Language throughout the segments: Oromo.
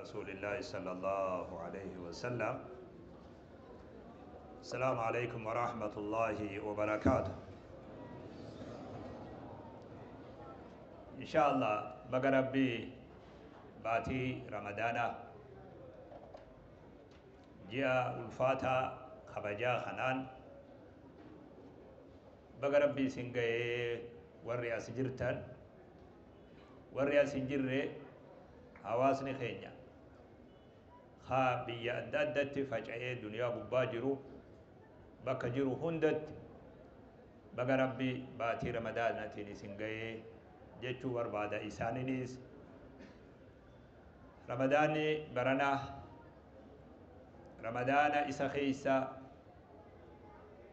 رسول الله صلى الله عليه وسلم. السلام عليكم ورحمة الله وبركاته. إن شاء الله بقربي باتي رمضان جاء الفاتة خبجا خنان بقربي سنجي وري أسجرتن وري أسجرة hawaasni keenya haa biyya adda addatti faca'ee duniyaa gubbaa jiru bakka jiru hundatti baga rabbi baatii ramadaanatiin isin ga'ee jechuu barbaada. Isaaninis ramadaanni baranaa ramadaana isa keessa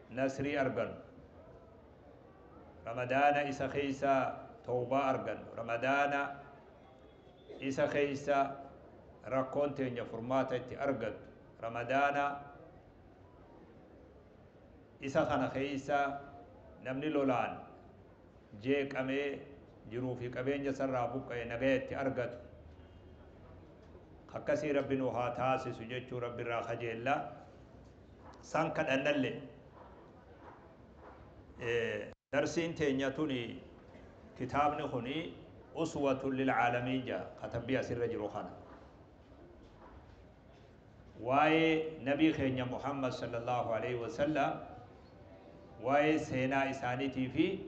nasrii argannu, ramadaana isa keessa tawbaa argannu, ramadaana isa keessa rakkoon teenya furmaata itti argattu, ramadaana isa kana keessa namni lolaan jeeqamee jiruu fi qabeenya sarraa buqqa'e nagaya itti argatu akkasii rabbi nu haa taasisu jechuu rabbi irraa kajeella. San kadhannallee darsiin teenya tuni kitaabni kuni أسوة للعالمين جاء كتبيا سر جروخانا واي نبي خينيا محمد صلى الله عليه وسلم واي سينا إساني في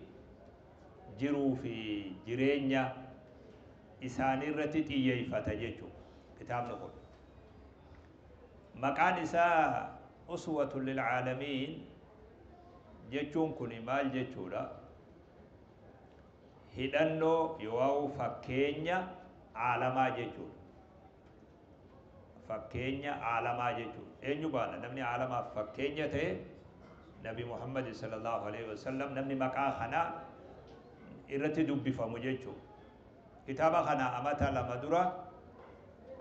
جرو في جرينيا إساني رتي فتجيشو كتاب نقول مكان إساء أسوة للعالمين جيشون كوني مال جيشولا hidhannoo yoo fakkeenya aalamaa jechuudha. Fakkeenya aalamaa jechuudha. Eenyu baana namni aalamaaf fakkeenya ta'e Nabi Muhammad sallallahu alaihi wasallam namni maqaa kana irratti dubbifamu jechuudha. Kitaaba kana amata lama dura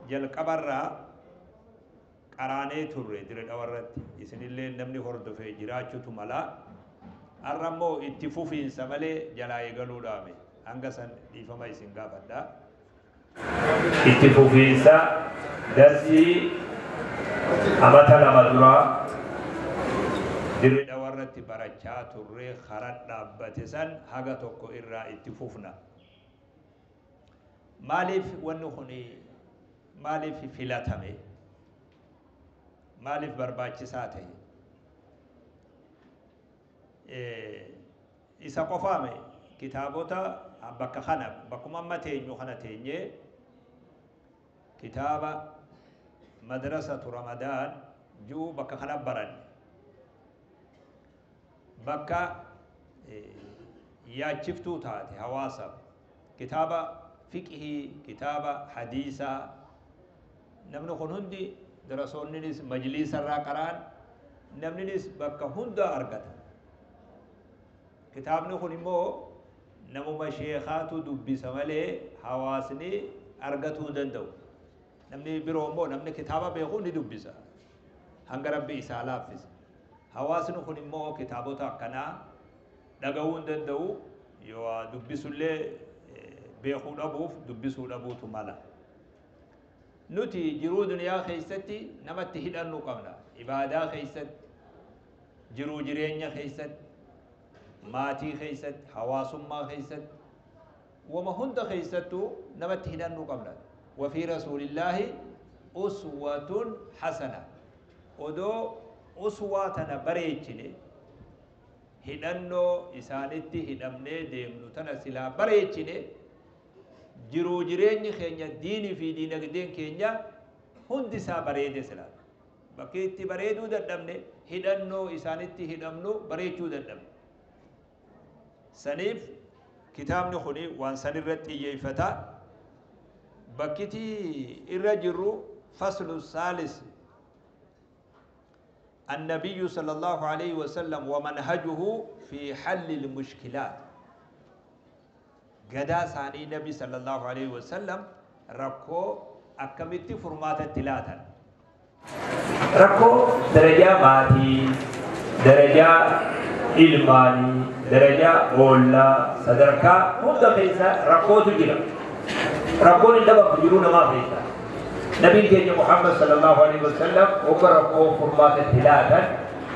jalqabarraa qaraanee turre dire dhawarratti isinillee namni hordofee jiraachuutu mala. Har'a immoo itti fufiinsa malee jalaa eegaluu dhaame. Hanga san dhiifama isin gaafadha. Itti fufiinsa darsii amata lama duraa dirree dhawarratti barachaa turre karaa dhaabbate san haga tokko irraa itti fufna. Maaliif wanni kun maaliif filatame? Maaliif barbaachisaa ta'e? Isa qofaame kitaabota bakka kana bakkuma amma teenyu kana teenyee kitaaba madrasatu ramadaan ji'u bakka kana baranne bakka yaachiftuu taate hawaasaaf kitaaba fiqhii kitaaba hadiisaa namni kun hundi darasoonninis majliisarraa qaraan namninis bakka hunda argata. Kitaabni kun immoo namuma sheekaatu dubbisa malee hawaasni argatuu hin danda'u. Namni biroo immoo namni kitaaba beeku ni dubbisa. Hanga rabbi isaa laaffise. Hawaasni kun immoo kitaabota akkanaa dhaga'uu hin danda'u. Yoo dubbisullee beekuu dhabuuf dubbisuu dhabuutu mala. Nuti jiruu duniyaa keessatti namatti hidhannuu qabna. Ibaadaa keessatti, jiruu jireenya keessatti, maatii keessatti, hawaasummaa keessatti, wama hunda keessattuu namatti hidhannuu qabna. Wafii rasuulillaahi uswatun hasana. Odoo uswaa tana bareechine hidhannoo isaanitti hidhamnee deemnu tana silaa bareechine jiruu jireenyi keenya diinii fi diinagdeen keenya hundi isaa bareede silaa. Bakki itti bareeduu dadhabne hidhannoo isaanitti hidhamnu bareechuu dadhabne. Saniif kitaabni kuni waan san irratti xiyyeeffata. Bakkiti irra jirru faslu saalis النبي صلى الله عليه وسلم ومنهجه في حل المشكلات. قدا ثاني نبي صلى الله عليه وسلم ركو أكملت فرمات التلاتة ركو درجة ماتي درجة ilmaanii darajaa oollaa sadarkaa hunda keessa rakkootu jira. Rakkoon hin dhabamtu jiruu namaa keessa. نبي كيني محمد صلى الله عليه وسلم وقرأ فرمات الثلاثة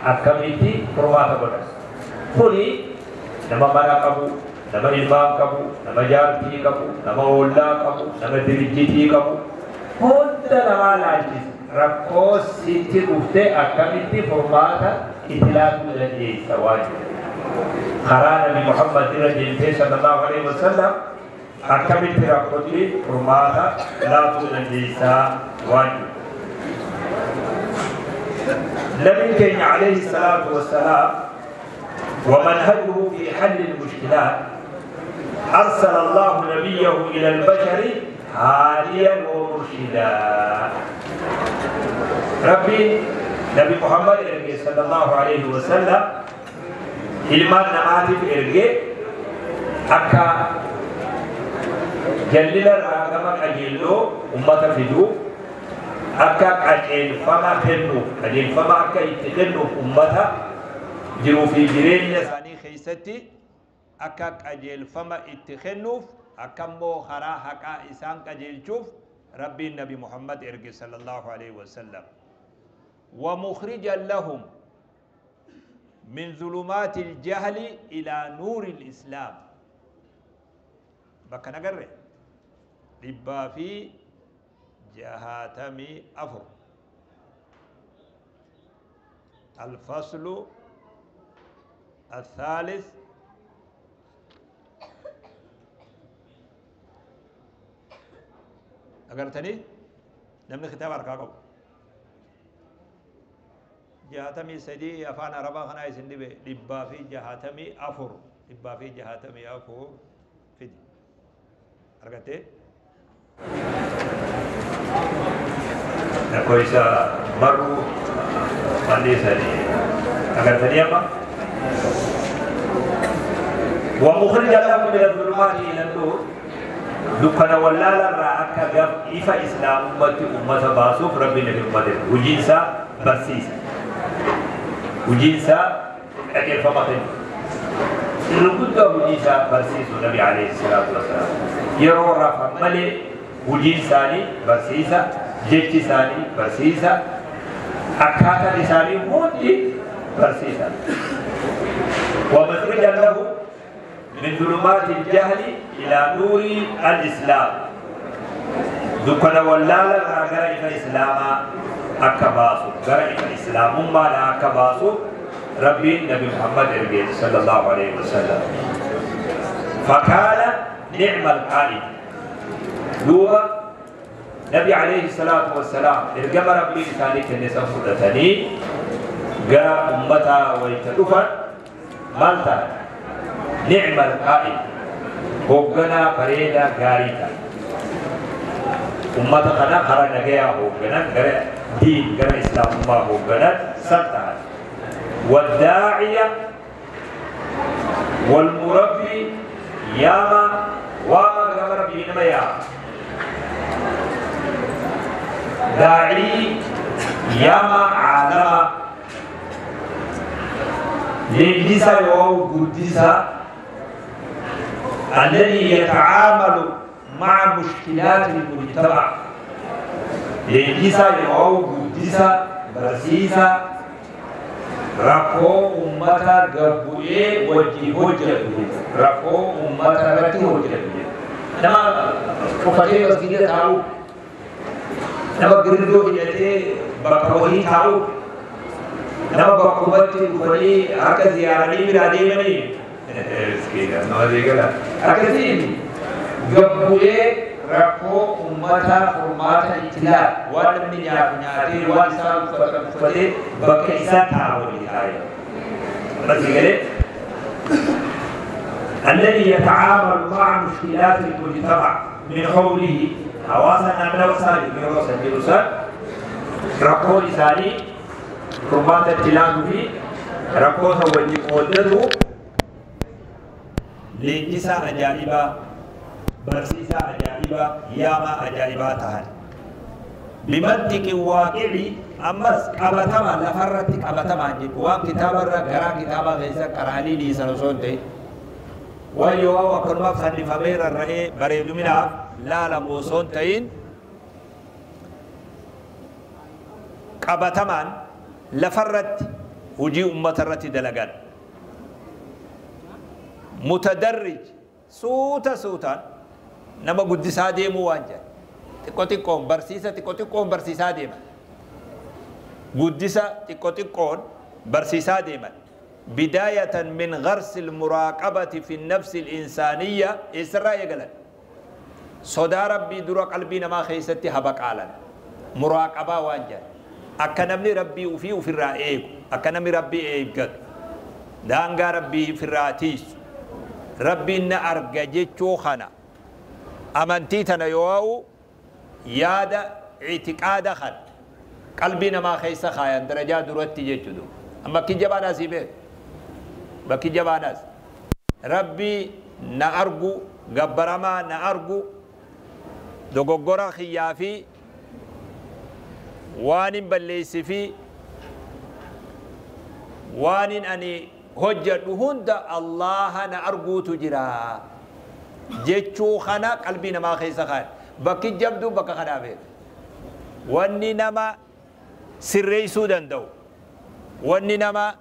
أكملتي فرمات بنس كوني نما منا قبو نما إلمان قبو نما جارتي قبو نما أولا قبو نما درجتي قبو هند نما لاجز ركو سيتي رفته أكملتي فرمات الثلاثة لدي سواجه خرانا محمد رجل صلى الله عليه وسلم أكملت ركوتي فرماتا لا تنجيسا واجب نبي عليه الصلاة والسلام ومنهجه في حل المشكلات أرسل الله نبيه إلى البشر هاديا ومرشدا. ربي نبي محمد صلى الله عليه وسلم ilmaan namaatiif ergee akka jallina irraa gama qajeelloo ummata fiduuf akka qajeelfama kennuuf qajeelfama akka itti kennuuf ummata jiruu fi jireenya isaanii keessatti akka qajeelfama itti kennuuf akka immoo karaa haqaa isaan qajeelchuuf rabbiin nabi Muhammad erge sallallahu alaihi wasallam. ومخرجا لهم من ظلمات الجهل إلى نور الإسلام. بكنا قرر لبا في جهاتمي أفر الفصل الثالث أقرتني؟ نمني ختام أركاكم جهاتمي سدي أفان عربا خنا يسندي به لبا في جهاتمي أفر لبا في جهاتمي أفر فدي أرجعتي كويسة مرو مالي سدي أرجعتني أما ومخرج لهم من الظلمات إلى النور دكنا ولا لا رأك جاب إفا إسلام أمتي أمة باسوف ربي نبي أمته وجنسا بسيس وجنسا أكيد فما الركود وجنسا برسيس النبي عليه الصلاة والسلام يرو رفع ملي وجنساني برسيسا جتساني برسيسا أكاتا لساني مودي برسيسا ومخرج له من ظلمات الجهل إلى نور الإسلام دكنا ولا لا غير الإسلام أكباسو غير الإسلام ما لا أكباسو ربي نبي محمد صلى الله عليه وسلم فكان نعم القائد دوبا نبي عليه الصلاة والسلام إرجم ربي ثاني كنيسة فرتني جاء أمتا ويتدفن مالتا نعم القائد هوغنا بريدا غاريتا أمتا خنا خرا نجيا هوغنا غير دين غير إسلام ما هوغنا سلطة والداعية والمربي ياما واما غمر بينما يا داعي ياما عالما للجسا يو قدسا الذي يتعامل مع مشكلات المجتمع للجسا يو قدسا برسيسا ركو أمتا قبوئي وجه هجته ركو أمتا رتي هجته نما ففتي وزيدة تاو نما قردو هجته بكوهي تاو نما بكوبتي وفني حركة زيارني برادي مني مسكينة نما زيقلا حركة قبوئي ركو أمتا فرماتا اتلاف وان من يافنياتي وان سام فتي بكيسا تاولي هاي بس قال الذي يتعامل مع مشكلات المجتمع من حوله حواسا أمنا وسالي من وسال جلوسات ركو لساني فرماتا اتلاف في ركو سوجي قدته لنجسا أجانبا برسيسا أجانبا ياما أجانبا تهان بمنطق واقعي أمس قبتما لفرت قبتما وان كتاب الرقرا كتابا غيسا قراني ليسا نصون دي ويوا وكل ما خلف غير الرأي بريد منها لا لموصون تين Qabatamaan lafarratti hujii ummata irratti dalagan. Mutadarrij suuta suutaan nama guddisaa deemuu waan jedhan. Xiqqoo xiqqoon barsiisa, xiqqoo xiqqoon barsiisaa deeman. Guddisa xiqqoo xiqqoon barsiisaa deeman. Bidaayatan min gharsi almuraaqabati fi nafsi al-insaaniyya eessarraa eegalan? Sodaa Rabbii dura qalbii namaa keessatti habaqaalan. Muraaqabaa waan jedhan. Akka namni Rabbii ufii ufirraa eegu, akka namni Rabbii eeggatu, daangaa Rabbii ofirraa tiisu, Rabbiin na arga jechuu kana amantii tana yoo yaada itiqaada kana qalbii namaa keessa kaayan darajaa duratti jechuudha. Amma bakki jabaan asii beeku. Bakki jabaan as. Rabbii na argu, gabbaramaa na argu, dogoggora kiyyaa fi waan hin balleessi fi waan hin ani hojjedhu hunda Allaha na arguutu jira jechuu kana qalbii namaa keessa kaayan. Bakki jabduu bakka kanaa beeku. Wanni nama sirreessuu danda'u, wanni nama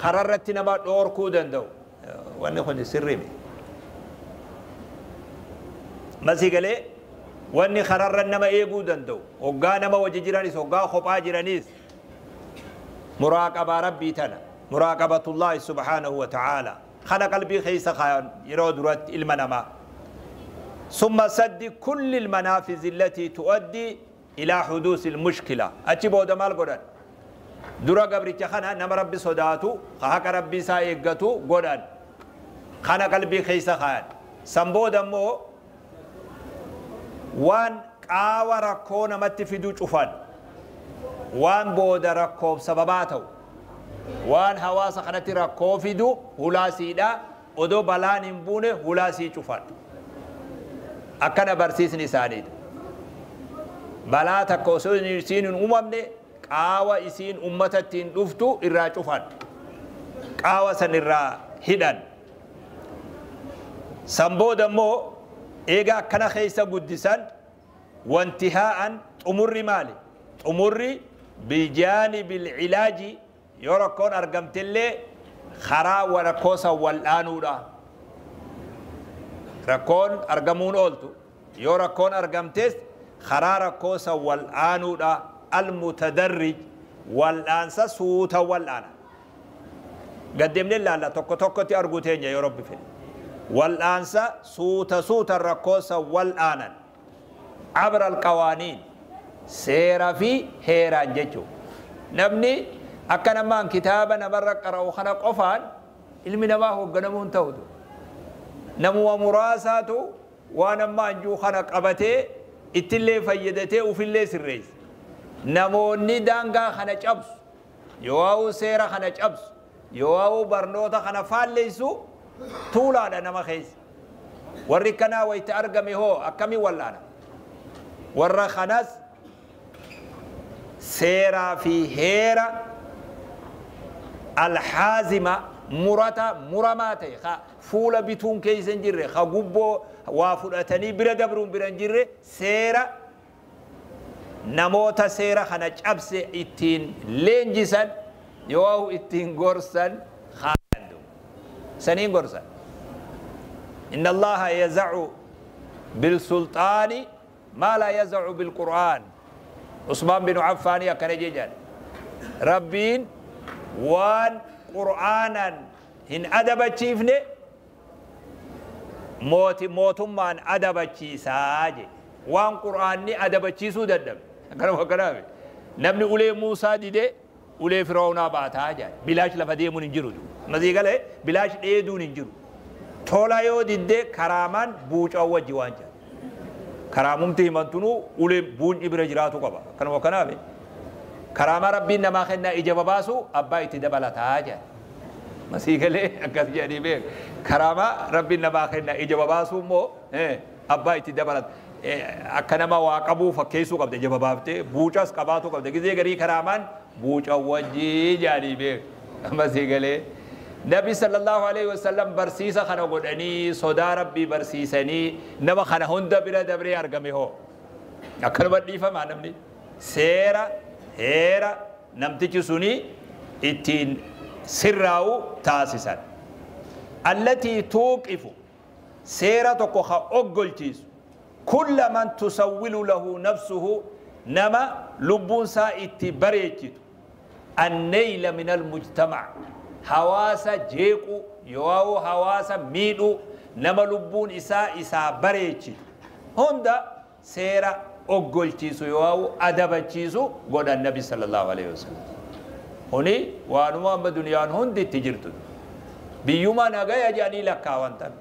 kararratti nama dhoorkuu danda'u, wanni kun sirrii miti. Masii galee wanni kararra nama eeguu danda'u, hoggaa nama wajji jiranis, hoggaa kophaa jiranis, muraaqabaa Rabbii tana, muraaqabatullaahi subhaanahu wa ta'aala. Kana qalbii keessa kaayan yeroo duratti ilma namaa. ثم سد كل المنافذ التي تؤدي إلى حدوث المشكلة. أتي بودا مال قدان درا قبرتش خنا نما ربي صداتو خاك ربي سايقتو قدان خنا قلبي خيسا خان سنبودا مو وان قاوة ركونا متفدو شوفان وان بودا ركوب سبباتو وان هواسا خنتي ركوب فدو هلاسي دا ودو بلان بونه هلاسي شوفان akkana barsiisni isaaniidha. Balaa takka osoo isiin hin uumamne qaawa isiin ummata ittiin dhuftu irraa cufan. Qaawa san irraa hidhan. San booda immoo eega akkana keessa guddisan wantihaa'an xumurri maali? Xumurri bijaanibil ilaaji yoo rakkoon argamtellee karaa rakkoo san wal'aanuudha. Rakkoon argamuun ooltu yoo rakkoon argamtes karaa rakkoo san wal'aanuudha. Almutadarrij wal'aansa suuta wal'aana. Gaddeemnee laalla tokko tokkotti arguu teenya yoo Rabbi fedhe. Wal'aansa suuta suuta rakkoo san wal'aanan. Abra alqawaaniin seera fi heeraan jechuudha. Namni akka namaan kitaaba namarra qara'u kana qofaan ilmi namaa hoogganamuu hin ta'utu. Namuma muraasaatu waan amma anjuu kana qabatee ittillee fayyadatee ufillee sirreessa. Namoonni daangaa kana cabsu, yoo seera kana cabsu, yoo barnoota kana faalleessu tuulaadha nama keessa. Warri kanaa wayita argame hoo akkamii wallaana? Warra kanas seeraa fi heera alhaazima murata muramaa ta'e ka fuula bituun keessa hin jirre ka gubboo waa fudhatanii bira dabruun bira hin jirre seera namoota seera kana cabse ittiin leenjisan yoo ittiin gorsan kaayandu saniin gorsan. Inna Allaha yazacu bilsulxaani maa laa yazacu bilqur'aan. Usmaan bin Affaanii akkana jedhan. Rabbiin waan qur'aanan hin adabachiifne mootummaan adabachiisaa jedhe. Waan qur'aanni adabachiisuu dadhabe. Akkanuma akkanaaf namni ulee Muusaa didee ulee Fir'aawnaa baataa jedhe. Bilaash lafa deemuun hin jiru. Masii galee bilaash dheeduun hin jiru. Tola yoo diddee karaamaan buucaa wajji waan jedhe. Karaamumti himantunuu ulee buunci bira jiraatu qaba. Akkanuma akkanaaf karaamaa Rabbiin namaa kennaa ija babaasu abbaa itti dabalataa jedhe. Masii galee akkas jedhanii beeku. Karaamaa Rabbiin namaa kennaa ija babaasu immoo abbaa itti dabalata. Akka nama waa qabuu fakkeessuu qabda ija babaaftee buucas qabaatu qabda. Gizee garii karaamaan buuca wajjii jedhanii beeku. Masii galee. Nabi sallallahu alaihi wasallam barsiisa kana godhanii sodaa Rabbii barsiisanii nama kana hunda bira dabree argame hoo. Akkanuma dhiifamaa namni seera Heera namtichi suni ittiin sirraa'u taasisan. Allatii tuuqifu seera tokko ka oggolchiisu kulla man tusawwilu lahu nafsuhu nama lubbuunsaa itti bareechitu anneyla min almujtamac hawaasa jeequ yoo hawaasa miidhu nama lubbuun isaa isaa bareechitu hunda seera oggolchiisu yoo adabachiisu godhan nabi sallallahu alaihi wasallam. Kuni waanuma amma duniyaan hundi itti jirtu. Biyyuma nagaya jedhanii lakkaawan tan.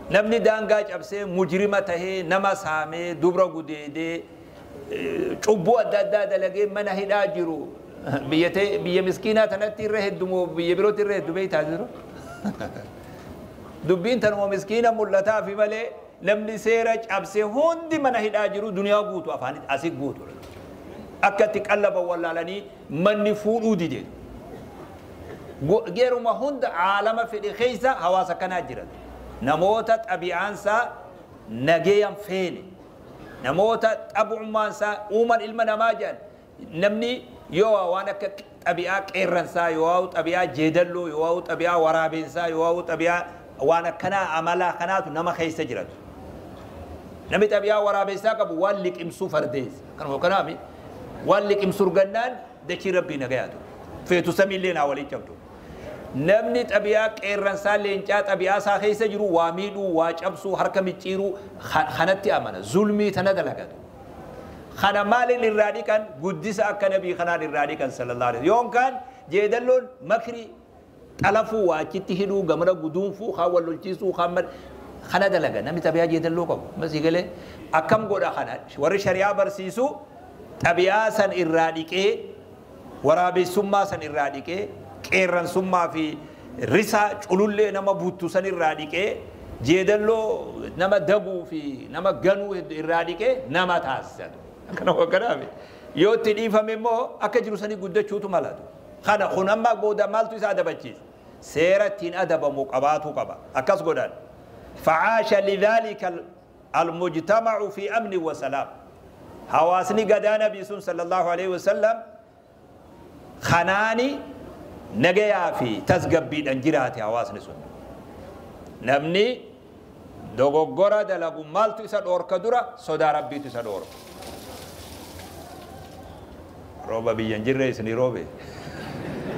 Namni daangaa cabsee mujrima tahee nama saamee dubra gudeedee cubbuu adda addaa dalagee mana hidhaa jiru biyya biyya miskiinaa tanatti irra heddumoo biyya birootti irra hedduu beektaa jiru. Dubbiin tanuma miskiina mul'ataa fi malee namni seera cabsee hundi mana hidhaa jiru duniyaa guutu afaan asii guutu. Akka itti qallaban wallaalanii manni fuudhuu dide. Geruma hunda aalama fedhe keessa hawaasa kanaa jiran. Namoota xabi'aansaa nageeyan feene. Namoota xabu'ummaansaa uuman ilma namaa jedhan namni yoo waan akka xabi'aa qeerransaa yoo xabi'aa jeedalloo yoo xabi'aa waraabeensaa yoo xabi'aa waan akkanaa amalaa kanaatu nama keessa jiratu. Namni xabi'aa waraabessaa qabu waan liqimsuu fardeessa. Kanuma kanaami waan liqimsuu gannaan dachii rabbii nagayaatu. Feetu samiillee naa waliin cabdu. Namni xabi'aa qeerransaa leencaa xabi'aa isaa keessa jiru waa miidhuu waa cabsuu harka micciiruu kanatti amana. Zulmii tana dalagatu. Kana maaliin irraa dhiqan guddisa akka nabii kanaan irraa dhiqan sallallahu alaihi wasallam. Yookaan jeedalloon makrii xalafuu waa achitti hidhuu gamana guduunfuu haa wal lolchiisuu haa kana dalaga namni xabi'aa jeedalloo qabu. Masii galee akkam godha kana warri shari'aa barsiisu xabi'aa san irraa dhiqee waraabessummaa san irraa dhiqee qeerransummaa fi risaa culullee nama buttu san irraa dhiqee jeedalloo nama daguu fi nama ganuu irraa dhiqee nama taasisatu. Akkana kanaaf yoo itti dhiifame immoo akka jiru sanii guddachuutu malatu. Kana kun amma booda maaltu isa adabachiisa? Seera ittiin adabamu qabaatu qaba. Akkas godhan. فعاش لذلك المجتمع في أمن وسلام. حواسني قدا نبي صلى الله عليه وسلم خناني نجيا في تسقبي أنجراتي حواسني سن. نمني دوغورا دلقو مالتو إسا دورك درا صدا ربي تسا دورك. روبا بينجر إسني روبي.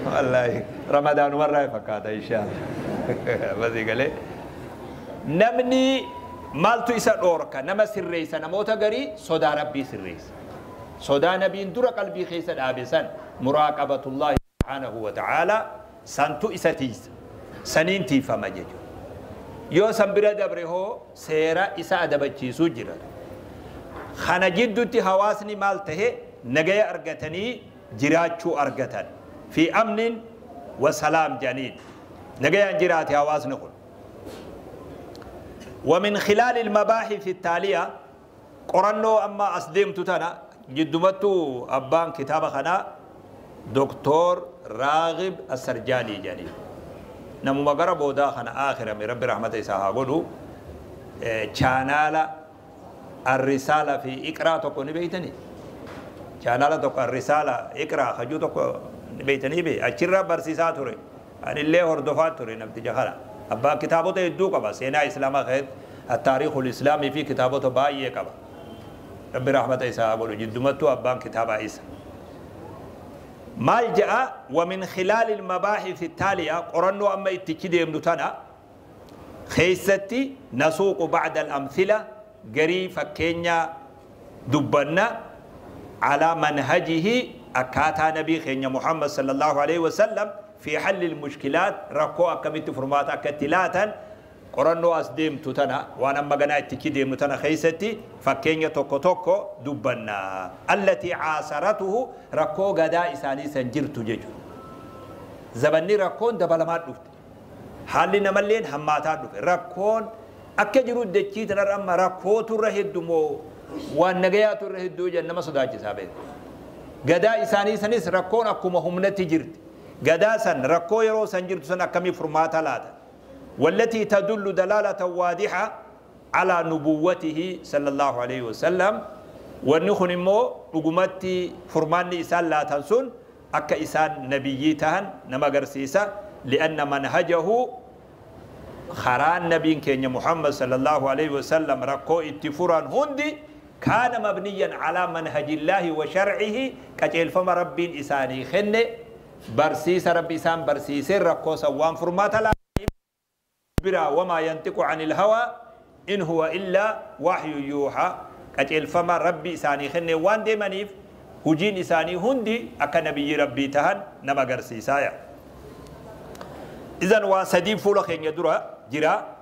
والله رمضان مرة فكاتا إن شاء الله. بس قال namni maaltu isa dhoorka nama sirreessa namoota garii sodaa rabbii sirreessa. Sodaa nabiin dura qalbii keessa dhaabe san muraaqabatullaahi subhaanahu wa ta'aala santu isa tiisa. Saniin tiifama jechuudha. Yoo san bira dabre hoo seera isa adabachiisuu jira. Kana jidduutti hawaasni maal tahe nagaya argatanii jiraachuu argatan. Fi amnin wa salaam jedhaniin. Nagayaan jiraate hawaasni kun. ومن خلال المباحث التالية قرنو أما أسديم تتنا جدمتو أبان كتاب خنا دكتور راغب السرجاني جاني نمو مغرب ودا خنا آخر من رب رحمة إساها قولوا چانالا الرسالة في إقرأ تقو نبيتني چانالا تقو الرسالة إقرأ خجو تقو نبيتني بي أچرى برسيسات ري أن الله هردفات ري نبتجا خنا أبا كتابته يدو قبا سينا إسلاما خير التاريخ الإسلامي في كتابته باية قبا رب رحمة إساء أقول جدمته أبان كتاب إساء ما جاء ومن خلال المباحث التالية قرنوا أما اتكيد يمدتنا خيستي نسوق بعد الأمثلة قريفة كينيا دبنا على منهجه أكاتا نبي خينيا محمد صلى الله عليه وسلم في حل المشكلات ركو أكملت فرمات أكتلاتا قرنو أسديم تتنا وأنا مغنى اتكيديم تتنا خيستي فكينيا توكو توكو دبنا التي عاصرته ركو غدا إساني سنجرتو جيجو زبني ركون دبلمات دفت حالي نملين هماتات دفت ركون أكجرو دكيتنا رمى ركو ترهد دمو والنغيات ترهد دو جنما صداج سابت غدا إساني سنس ركون أكما همنتي جرت غدا سن ركو يرو سنجرت سن أكمي فرماتا لاتا والتي تدل دلالة واضحة على نبوته صلى الله عليه وسلم Wanni kun immoo dhugumatti furmaanni isaan laatan sun akka isaan nabiyyii tahan nama agarsiisa. Li'anna manhajahu, karaan nabiin keenya Muhammad sallallahu alaihi wasallam rakkoo itti furan hundi, kaana mabniyyan calaa manhajillaahi wa sharcihi, qajeelfama Rabbiin isaanii kenne, barsiisa Rabbi isaan barsiisee rakkoo san waan furmaata laataniif biraa. Wamaa yantiqu anil hawaa in huwa illaa waxyu yuuxaa, qajeelfama Rabbi isaanii kenne waan deemaniif hujiin isaanii hundi akka nabiyyi Rabbii tahan nama agarsiisaaya. Idan waa sadii fuula keenya dura jira.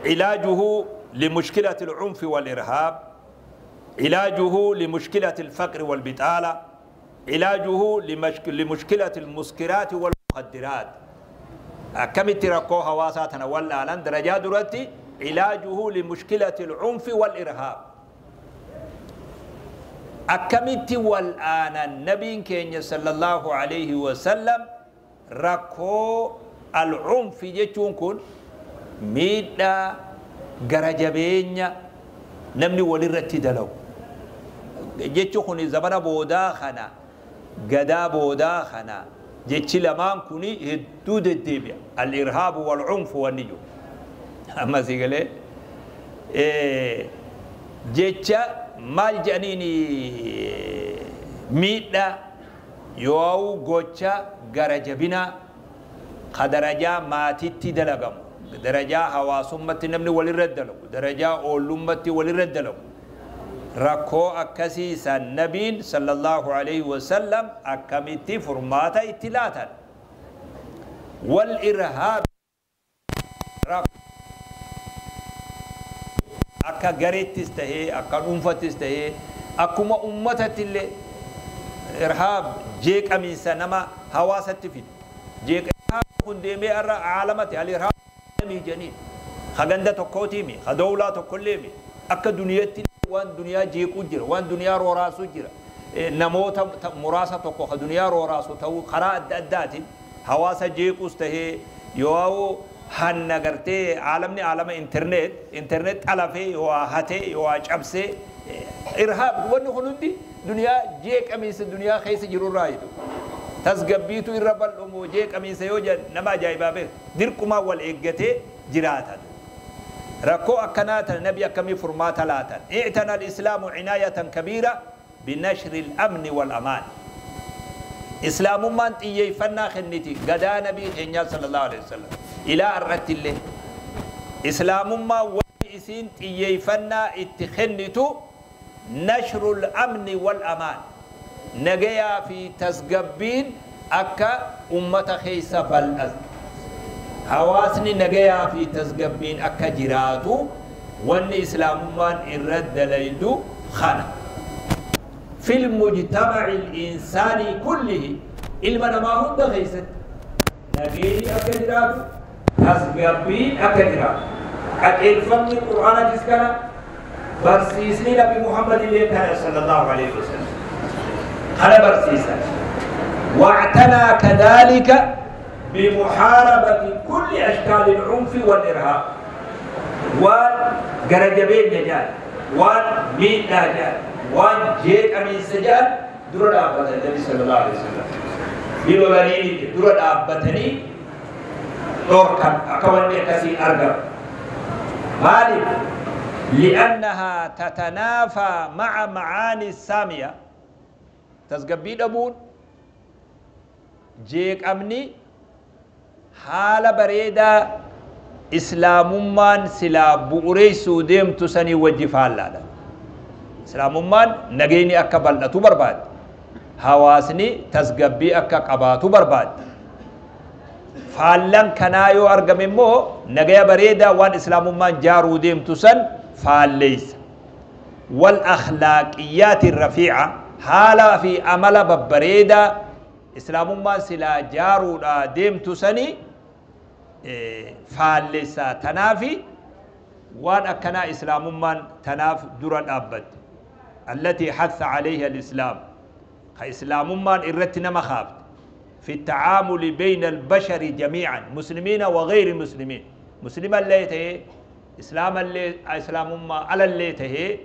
علاجه لمشكلة العنف والإرهاب، علاجه لمشكلة الفقر والبطالة، علاجه لمشكلة المسكرات والمخدرات. Akkamitti rakkoo hawaasaa tana wallaalan? Darajaa duratti علاجه لمشكلة العنف والإرهاب. Akkamitti wal'aanan nabiin keenya sallallahu alaihi wasallam rakkoo al-cunfi jechuun kun miidhaa gara jabeenya namni walirratti dalagu jechi kun zamana boodaa kana, gadaa boodaa kana, jechi lamaan kun hedduu deddeebi'a. Al-irhaabu wal-cunfu wanni jiru amma si galee jecha maal jedhaniin miidhaa yoo gocha gara jabinaa ka darajaa maatitti dalagamu, darajaa hawaasummatti namni walirra dalagu, darajaa oollumatti walirra dalagu, rakkoo akkasii san nabiin sallallahu alaihi wasallam akkamitti furmaata itti laatan? Wal irhaab, akka gareettis tahee, akka dhuunfattis tahee, akkuma ummatatti illee irhaab jeeqamiinsa nama hawaasatti fidu. Jeeqamiinsa kun deemee irra caalamatti al irhaab jedhaniin ka ganda tokkootiimi, ka dowlaa tokkolleemi, akka duniyatti waan duniyaa jeequu jira, waan duniyaa rooraasuu jira. Namoota muraasa tokko ka duniyaa rooraasu ta'uu karaa adda addaatiin hawaasa jeequus tahee, yoo hanna gartee caalamni caalama internet xalafee yoo hatee yoo cabsee, irhaab wanni kun hundi duniyaa jeeqamiinsa duniyaa keessa jirurraa jedhu. Tasgabbiitu irra bal'umoo jeeqamiinsa yoo jedhan nama ajaa'ibaa beeku, dirqumaa wal eeggatee jiraatan. Rakkoo akkanaa tana nabi akkamii furmaata laatan? اعتنى الإسلام عناية كبيرة بنشر الأمن والأمان. Islaamummaan xiyyeeffannaa kenniti gadaa nabii keenyaa sallallahu alaihi wasallam ilaa irratti illee. Islaamummaan wanni isiin xiyyeeffannaa itti kennitu نشر الأمن والأمان, nagayaa fi tasgabbiin akka ummata keessa bal'atu, hawaasni nagayaa fi tasgabbiin akka jiraatu wanni islaamummaan irra dalaydu kana. في المجتمع الإنساني كله, ilma namaa hunda keessatti nageenyi akka jiraatu, tasgabbiin akka jiraatu. Qajeelfamni Qur'aanatis kana, barsiisni Nabi Muhammad illee kana sallallahu alaihi wasallam kana barsiisan. واعتنى كذلك بمحاربة كل أشكال العنف والإرهاب. Waan gara jabeenya jaan, waan miidhaa jaan, waan jeeqamiinsa jaan dura dhaabbatan Nabi sallallahu alaihi wasallam. Ni lolanii dura dhaabbatanii dhorkan akka wanni akkasii argamu. Maaliif? لأنها تتنافى مع معاني السامية. Tasgabbii dhabuun, jeeqamni haala bareedaa islaamummaan silaa bu'ureessuu deemtu sanii wajji faallaadha. Islaamummaan nageenyi akka bal'atu barbaadde. Hawaasni tasgabbii akka qabaatu barbaadde. Faallan kanaa yoo argame immoo nagaya bareedaa waan islaamummaan jaaruu deemtu san faalleessa. والأخلاقيات الرفيعة, haala fi amala babbareedaa islaamummaan silaa jaaruudha deemtu sani faalleessa. Tanaafi waan akkanaa islaamummaan tanaaf dura dhaabbatte. التي حث عليها الإسلام, islaamummaan irratti nama kaafte, في التعامل بين البشر جميعا، مسلمين وغير مسلمين، مسلم اللي تهي، إسلام اللي إسلام على اللي تهي.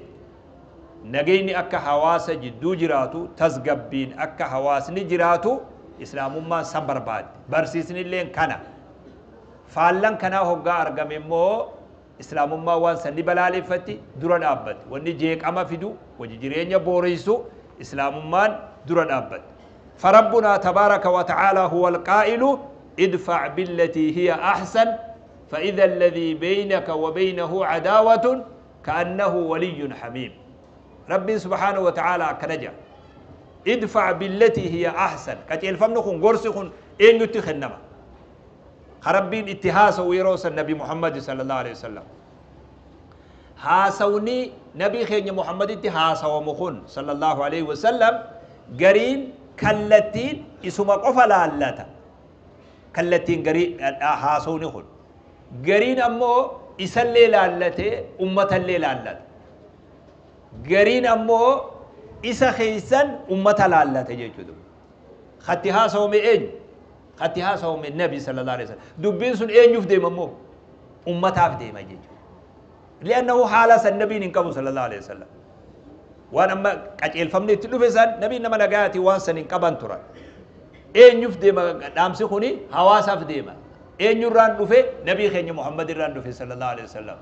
Nageenyi akka hawaasa jidduu jiraatu, tasgabbiin akka hawaasni jiraatu islaamummaan san barbaadde. Barsiisnilleen kana. Faallan kanaa hoggaa argame immoo islaamummaa waan san ni balaaleffatti, dura dhaabbatti. Wanni jeeqama fidu, wajji jireenya booreysu islaamummaan dura dhaabbatti. فربنا تبارك وتعالى هو القائل ادفع بالتي هي أحسن فإذا الذي بينك وبينه عداوة كأنه ولي حميم. ربي سبحانه وتعالى كنجا ادفع بالتي هي أحسن كتيل فمنخن قرسخن إن يتخنما خربين اتهاس ويروس النبي محمد صلى الله عليه وسلم هاسوني نبي خين محمد اتهاس ومخن صلى الله عليه وسلم قرين كالتين اسم قفلا اللاتا كالتين قرين هاسوني خن قرين أمو إسلي لالتي أمة اللي لالت قرين أمو إسا خيسا أمة لالتي جيجدو خطيها سومي إين خطيها سومي النبي صلى الله عليه وسلم دبين سن إين يفدي ممو أمة أفدي ما جيجو لأنه حالة النبي ننكبو صلى الله عليه وسلم وأنا أما كأجل فمني تلفزان نبي نما نجاتي وان سن إنكبان ترى إين يفدي ما دامسي خوني حواس أفدي ما إين يران دفع نبي خيني محمد يران دفع صلى الله عليه وسلم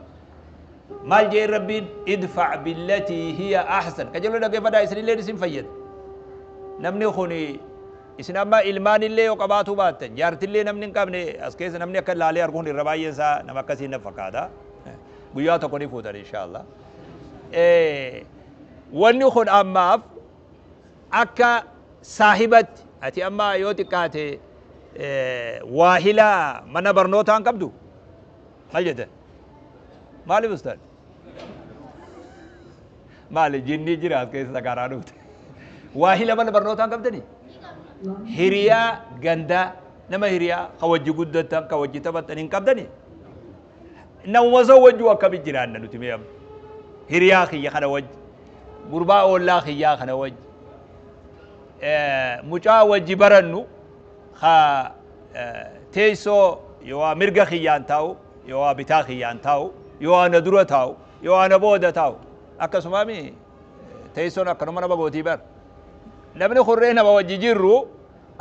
مال جاي ربي ادفع بالتي هي أحسن كجلو دقي فدا إسرائيل اللي نسيم فيد نمني خوني إسنا ما إلمان اللي وقباتو باتن جارت اللي نمني كابني أسكيس نمني أكل لالي أرجون الرباية سا نمكسي نفكادا قياتا كوني فوتر إن شاء الله إيه وني خون أما أكا صاحبت أتي أما يوتي كاتي واهلا من برنوتان كبدو هل جدا مالي بستان مالي جني جراس كيس سكارانو واهلا من برنوتان كبدني هريا غندا نما هريا خوجي قدتان خوجي تبتن كبدني نوزوجوا كبي جيران نتميم هريا خي خنا وج غربا ولا خيا خنا وج مچا وج برنو خا تيسو يوا مرغا خيان تاو يوا بتا خيان تاو يوا ندرو تاو يوا نبوده تاو اكسمامي تيسو نكنما نبغوتي بر نمني خرينا بوجي جيرو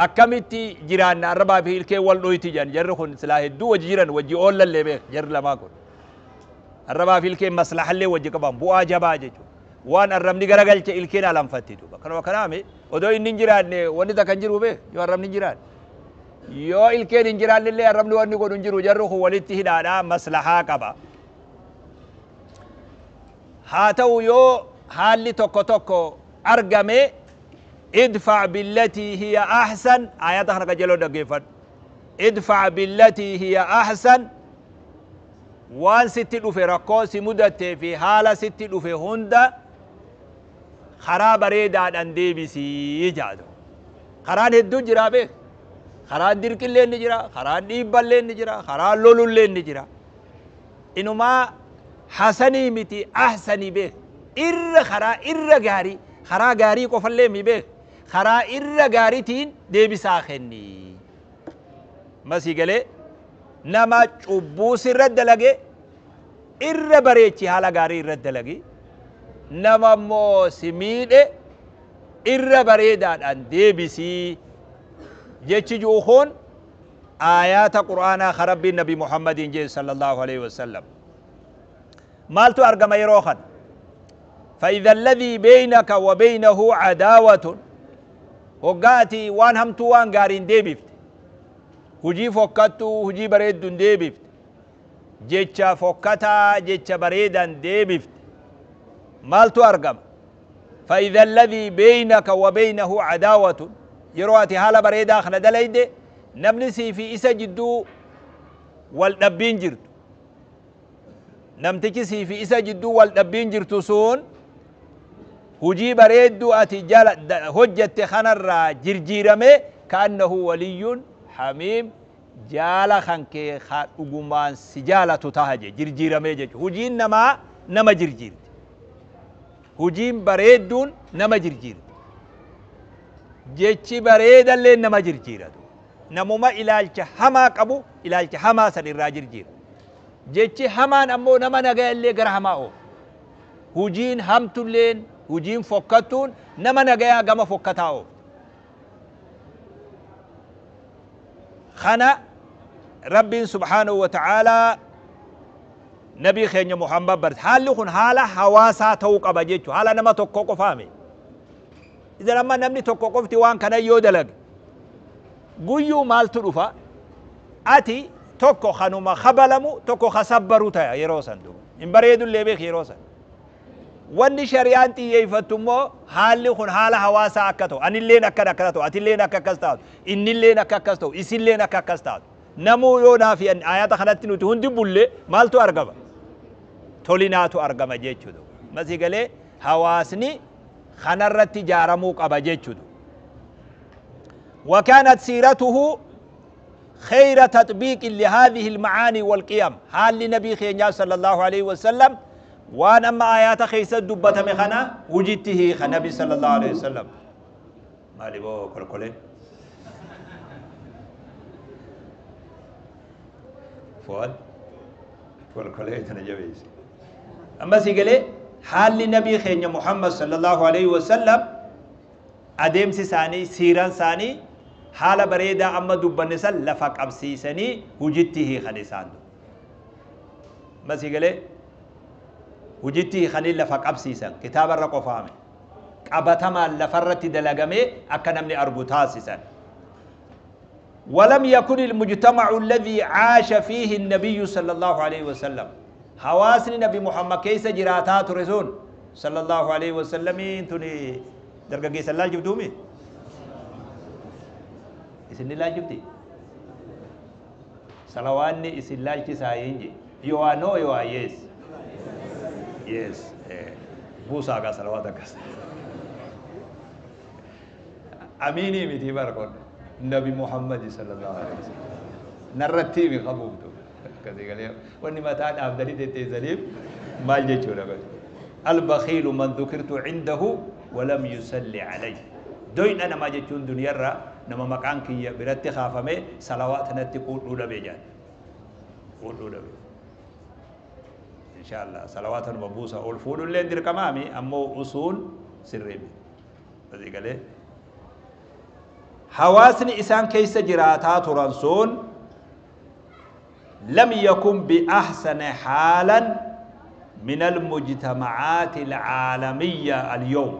اكمتي جيران الربا في الكي والدويتي جان جر خن سلاح دو وجيران وجي اول اللي بيخ جر لما كن الربا في الكي مصلحه اللي وجي كبان بوا جبا جچو وان الرمني غرغلچ الكين علم فتيتو كنو كلامي ودو ان جيران وني تكنجرو بيخ يو الرمني جيران yoo ilkeen hin jiraannillee arrabni wanni godhu hin jiru jarri kun walitti hidhaadhaa maslahaa qaba. Haa ta'u yoo haalli tokko tokko argame idfa billatii hiya ahsan ayata kana qajeeloo dhaggeeffadhu. Idfa billatii hiya ahsan waan sitti dhufe rakkoo si mudattee fi haala sitti dhufe hunda karaa bareedaadhaan deebisii jaadu. Karaan hedduun jiraa beek. Karaan dirqillee ni jira, karaan dhiibballee ni jira, karaan lolullee ni jira. Inumaa hasanii miti ahsanii beek. Irra karaa irra gaarii, karaa gaarii qofallee mi beek. Karaa irra gaariitiin deebisaa kenni. Masii galee nama cubbuu sirra dalage irra bareechi haala gaarii irra dalagi. Nama immoo si miidhe irra bareedaadhaan deebisii. جيتش جوخون آيات قرآن خرب النبي محمد جي صلى الله عليه وسلم مالتو أرقم يروخا فإذا الذي بينك وبينه عداوة وقاتي وان همتو وان قارين ديبفت هجي فوكتو هجي بريد ديبفت جيتش فوكتا جيتش بريدا ديبفت مالتو أرقم فإذا الذي بينك وبينه عداوة يرواتي هالا بريدا خنا دليده نمنسي في إسا جدو والنبين جرتو نمتكسي في إسا جدو والنبين جرتو سون هجي بريدو أتي جال هجة خنر جرجيرمي كأنه ولي حميم جال خنكي خاقمان سجالة تهجي جرجيرمي جج هجين نما نما جرجير هجين بريدون نما جرجير jechi bareedallee nama jirjiiratu namuma ilaalcha hamaa qabu ilaalcha hamaa san irraa jirjiira jechi hamaan ammoo nama nagayallee gara hamaa oofu hujiin hamtulleen Hujiin fokkattuun nama nagayaa gama fokkataa oofti. Kana Rabbiin subhaanahu wa ta'aalaa nabii keenya Muhammad barse. Haalli kun haala hawaasaa ta'uu qaba jechuudha. Haala nama tokko qofaami. Idan amma namni tokko qofti waan kana yoo dalage guyyuu maaltu dhufa? Ati tokko kanuma kabalamu, tokko kasabbaru ta'a yeroo san duuba. Hin bareedullee beek yeroo san. Wanni shari'aan xiyyeeffattu immoo haalli kun haala hawaasaa akka ta'u, anilleen akkana akkana ta'u, atilleen akka akkas taatu, innilleen akka akkas ta'u, isilleen akka akkas taatu. Namuu yoo naafi ayata kanatti nuti hundi bulle maaltu argama? Tolinaatu argama jechuudha. Masii galee hawaasni kanarratti ijaaramuu qaba jechuudha. وكانت سيرته خير تطبيق لهذه المعاني والقيم. حال لنبي خينا صلى الله عليه وسلم وان أما آيات خيسة دبة مخنا وجدته النبي صلى الله عليه وسلم. مالي بو كل كل فؤاد كل كل تنجبيس. أما سيقولي حال لنبي خينا محمد صلى الله عليه وسلم أديم ساني سيران ساني حال بريدة أما دبنسا لفق أبسيسني وجدته خنيسان. ما سيقولي وجدته خني لفق أبسيسن كتاب الرقو فامي قبتما لفرت دلقمي أكنمني أرجو تاسسا. ولم يكن المجتمع الذي عاش فيه النبي صلى الله عليه وسلم حواسن نبي محمد كيس جراتات رسول صلى الله عليه وسلم انتوني درجة كيس الله جبتومي إسن الله جبتي صلواني إسن الله جساينجي you are no you are yes yes بوسا کا صلوات کا أميني متي باركون نبي محمد صلى الله عليه وسلم نرتي بخبوبته كذي قال واني ما تان أبدلي تتزليب ما جيتشونا البخيل من ذكرت عنده ولم يصلي عليه دوين أنا ما جيتشون دنيا را نما مكان كي برتي خافمي صلوات نتقول ولا بيجان قول ولا بي إن شاء الله صلوات مبوسة أول فول اللي ندير كمامي أمو أصول سريبي كذي قال حواسن إسان كيس جراتات رنسون لم يكن بأحسن حالا من المجتمعات العالمية اليوم.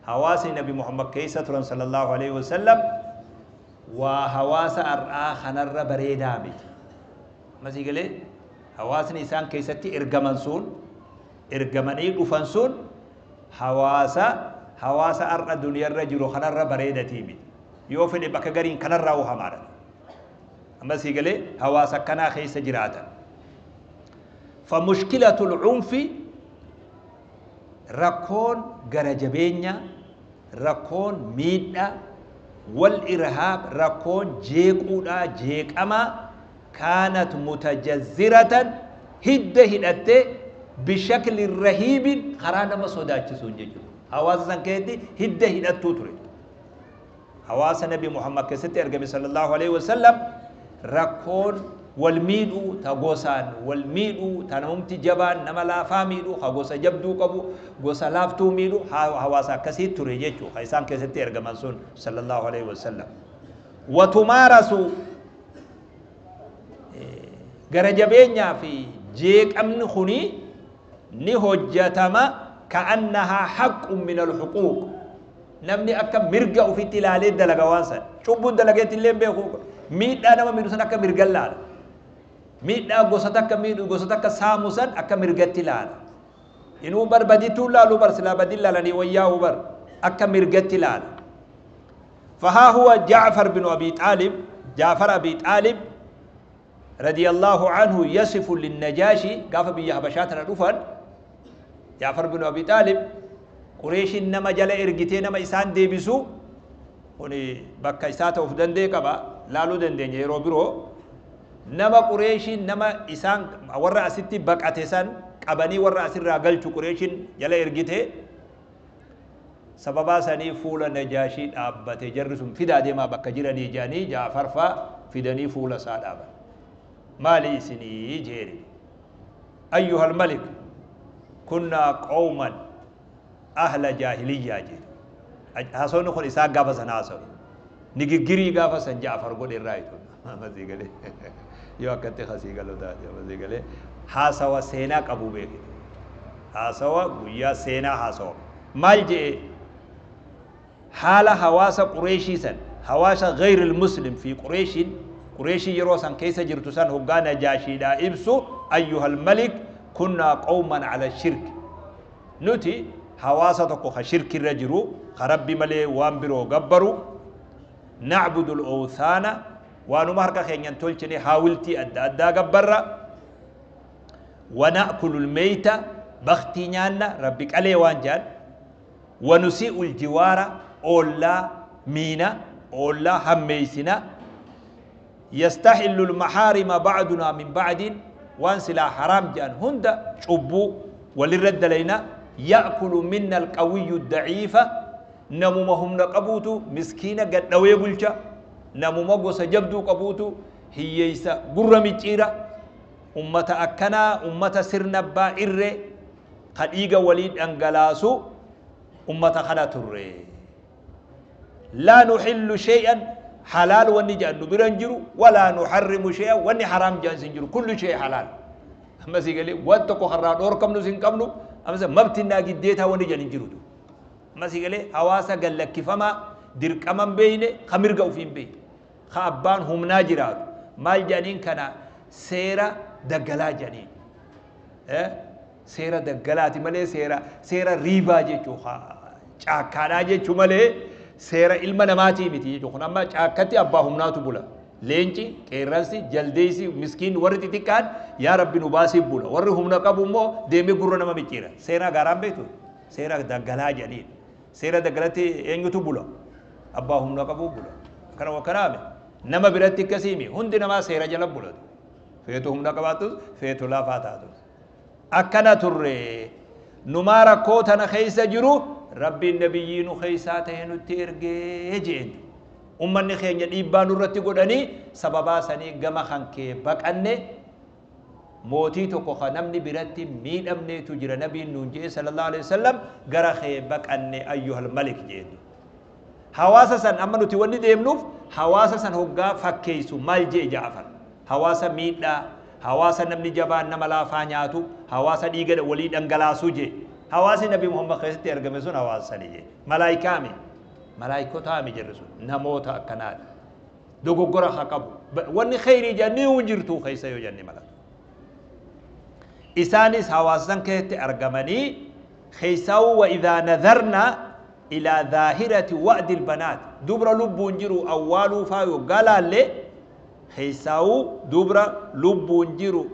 حواسن نبي محمد كيس صلى الله عليه وسلم وحواس أرآخ نر بريدامي ما سيقولي حواسن إسان كيستي إرجمنسون إرجمني وفنسون حواس أرآ دنيا الرجل خنر بريدة تيمي يوفني بكجرين كنر وهمارا أما سيقولي حواس كنا خيس جراتا. فمشكلة العنف ركون جرجبينيا ركون ميدا والإرهاب ركون جيكودا جيك أما كانت متجذرة هدة هدة بشكل رهيب خرانا ما صداتش سونجيجو حواس زنكيتي هدة هدة توتري حواس نبي محمد كست أرجم صلى الله عليه وسلم ركون والميدو تغوسان والميدو تنمتي جبان نملا فاميدو خغوسا جبدو قبو غوسا لافتو ميدو حواسا كسيت تريجيچو خيسان كست أرجم صلى الله عليه وسلم. وتمارسوا غرجبينيا في جيك أمن خني نهجتما كأنها حق من الحقوق. نمني أكا مرجع في تلالي دلقوانسا شوفون دلقيت اللين بيخوك ميت أنا ما ميدوسن أكا مرجع لال ميت أغوستك ميد غوستك ساموسن أكا مرجع تلال إنه بر بدي تولا لو بر سلا بدي لالني وياه بر أكا مرجع تلال. فها هو جعفر بن أبي طالب جعفر أبي طالب رضي الله عنه يصف للنجاشي قاف بيهبشات رفن جعفر بن أبي طالب قريش نما جل إرجتين نما إسان ديبسو هني بكا إساته وفدن دي كبا لالو دن دين يرو برو نما قريش نما إسان ورا أستي بك أتسان كبني ورا أسر راجل شو قريش جل إرجته سببا سني فول نجاشي أبته جرسم فدا دي ما بكا جراني جاني جعفر فا فدني فول ساد أبا مالي سني جيري أيها الملك كنا قوما Ahla jaahiliyyaa jedhu. Haasawni kun isaa gaafa san haasawe. Nigiggirii gaafa san Ja'far godhe irraa jechuudha. Masii galee yoo akkatti kasii galu taate masii galee haasawa seenaa qabu beekite. Haasawa guyyaa seenaa haasawa. Maal je'e? Haala hawaasa Qureeshii san, hawaasa ghayril muslim fi Qureeshiin, Qureeshii yeroo san keessa jirtu san hoggaa Najaashiidhaa ibsu, ayyuhal malik kunnaa qawman ala shirk. Nuti hawaasa tokko ka shirkirra jiru, ka Rabbi malee waan biroo gabbaru, na'budul awthaana, waanuma harka keenyan tolchine haawiltii adda addaa gabbarra, wa na'kulul meyta, baktii nyaanna, Rabbi qalee waan jedhan, wa nusii'ul jiwaara, oollaa miina, oollaa hammeeysina, yastahillul mahaarima ba'dunaa min ba'din, waan silaa haraam jedhan hunda cubbuu walirra dalayna, ya'kulu minna alqawiyyu da'iifa, namuma humna qabuutu miskiina gadhawee bulcha, namuma gosa jabduu qabuutu hiyyeeysa gurra micciira, ummata akkanaa, ummata sirna abbaa irree ka dhiiga walii dhangalaasu ummata kana turre. Laa nuhillu shay'an, halaal wanni jedhan nu bira hin jiru, walaa nuharrimu shay'an, wanni haraam jedhan sin jiru, kullu shay halaal. Amma sii galee waan tokko karraa dhoorkamnus hin qabnu, amma mabtinnaa giddeetaa wanni jedhan hin jiru. Amma sii galee hawaasa gallakkifamaa dirqama hin beeyne, ka mirga ofii hin beeyne, ka abbaan humnaa jiraatu. Maal jedhaniin kana? Seera daggalaa jedhaniin. Seera daggalaati malee seera riibaa jechuu, caakkaadhaa jechuu malee seera ilma namaatii miti jechuu. Kun amma caakkatti abbaa humnaatu bula. Leenci, qeerransi, jaldeessi, miskiin warri xixiqqaan yaa Rabbi nu baasii bula. Warri humna qabu immoo deemee gurra nama micciira. Seera gaaraan beektu? Seera daggalaa jedhaniin. Seera daggalatti eenyutu bula? Abbaa humna qabu bula. Kana wakkanaame nama biratti akkasiimi. Hundi namaa seera jala bulatu. Feetu humna qabaatus, feetu lafaa taatus. Akkana turre. Numaa rakkoo tana keessa jiru Rabbiin nabiyyii nu keessaa ta'e nutti ergee jeen. Ummanni keenya dhiibbaa nurratti godhanii sababaa sanii gama kan kee baqanne, mootii tokko ka namni biratti miidhamneetu jira nabiin nuun jee sallallahu alaihi wasallam, gara kee baqanne ayyuhal malik jeen. Hawaasa san amma nuti wanni deemnuuf hawaasa san hoggaa fakkeessu maal jee Ja'far? Hawaasa miidhaa, hawaasa namni jabaan nama laafaa nyaatu, hawaasa dhiiga walii dhangalaasuu jee. Hawaasni Nabi Muhammad keessatti argame sun hawaasa sani jee. Malaayikaami, malaayikotaami jirri sun namoota akkanaati. Dogoggora haa qabu. Wanni kheyrii jennee hin jirtu keessa yoo jenne mala. Isaanis hawaasa san keessatti argamanii keessaa'u wa idhaa nadharna ilaa dhaahirati wa'dil banaat, dubra lubbuun jiru awwaaluu faa yoggaa laalle, keessaa'u dubra lubbuun jiru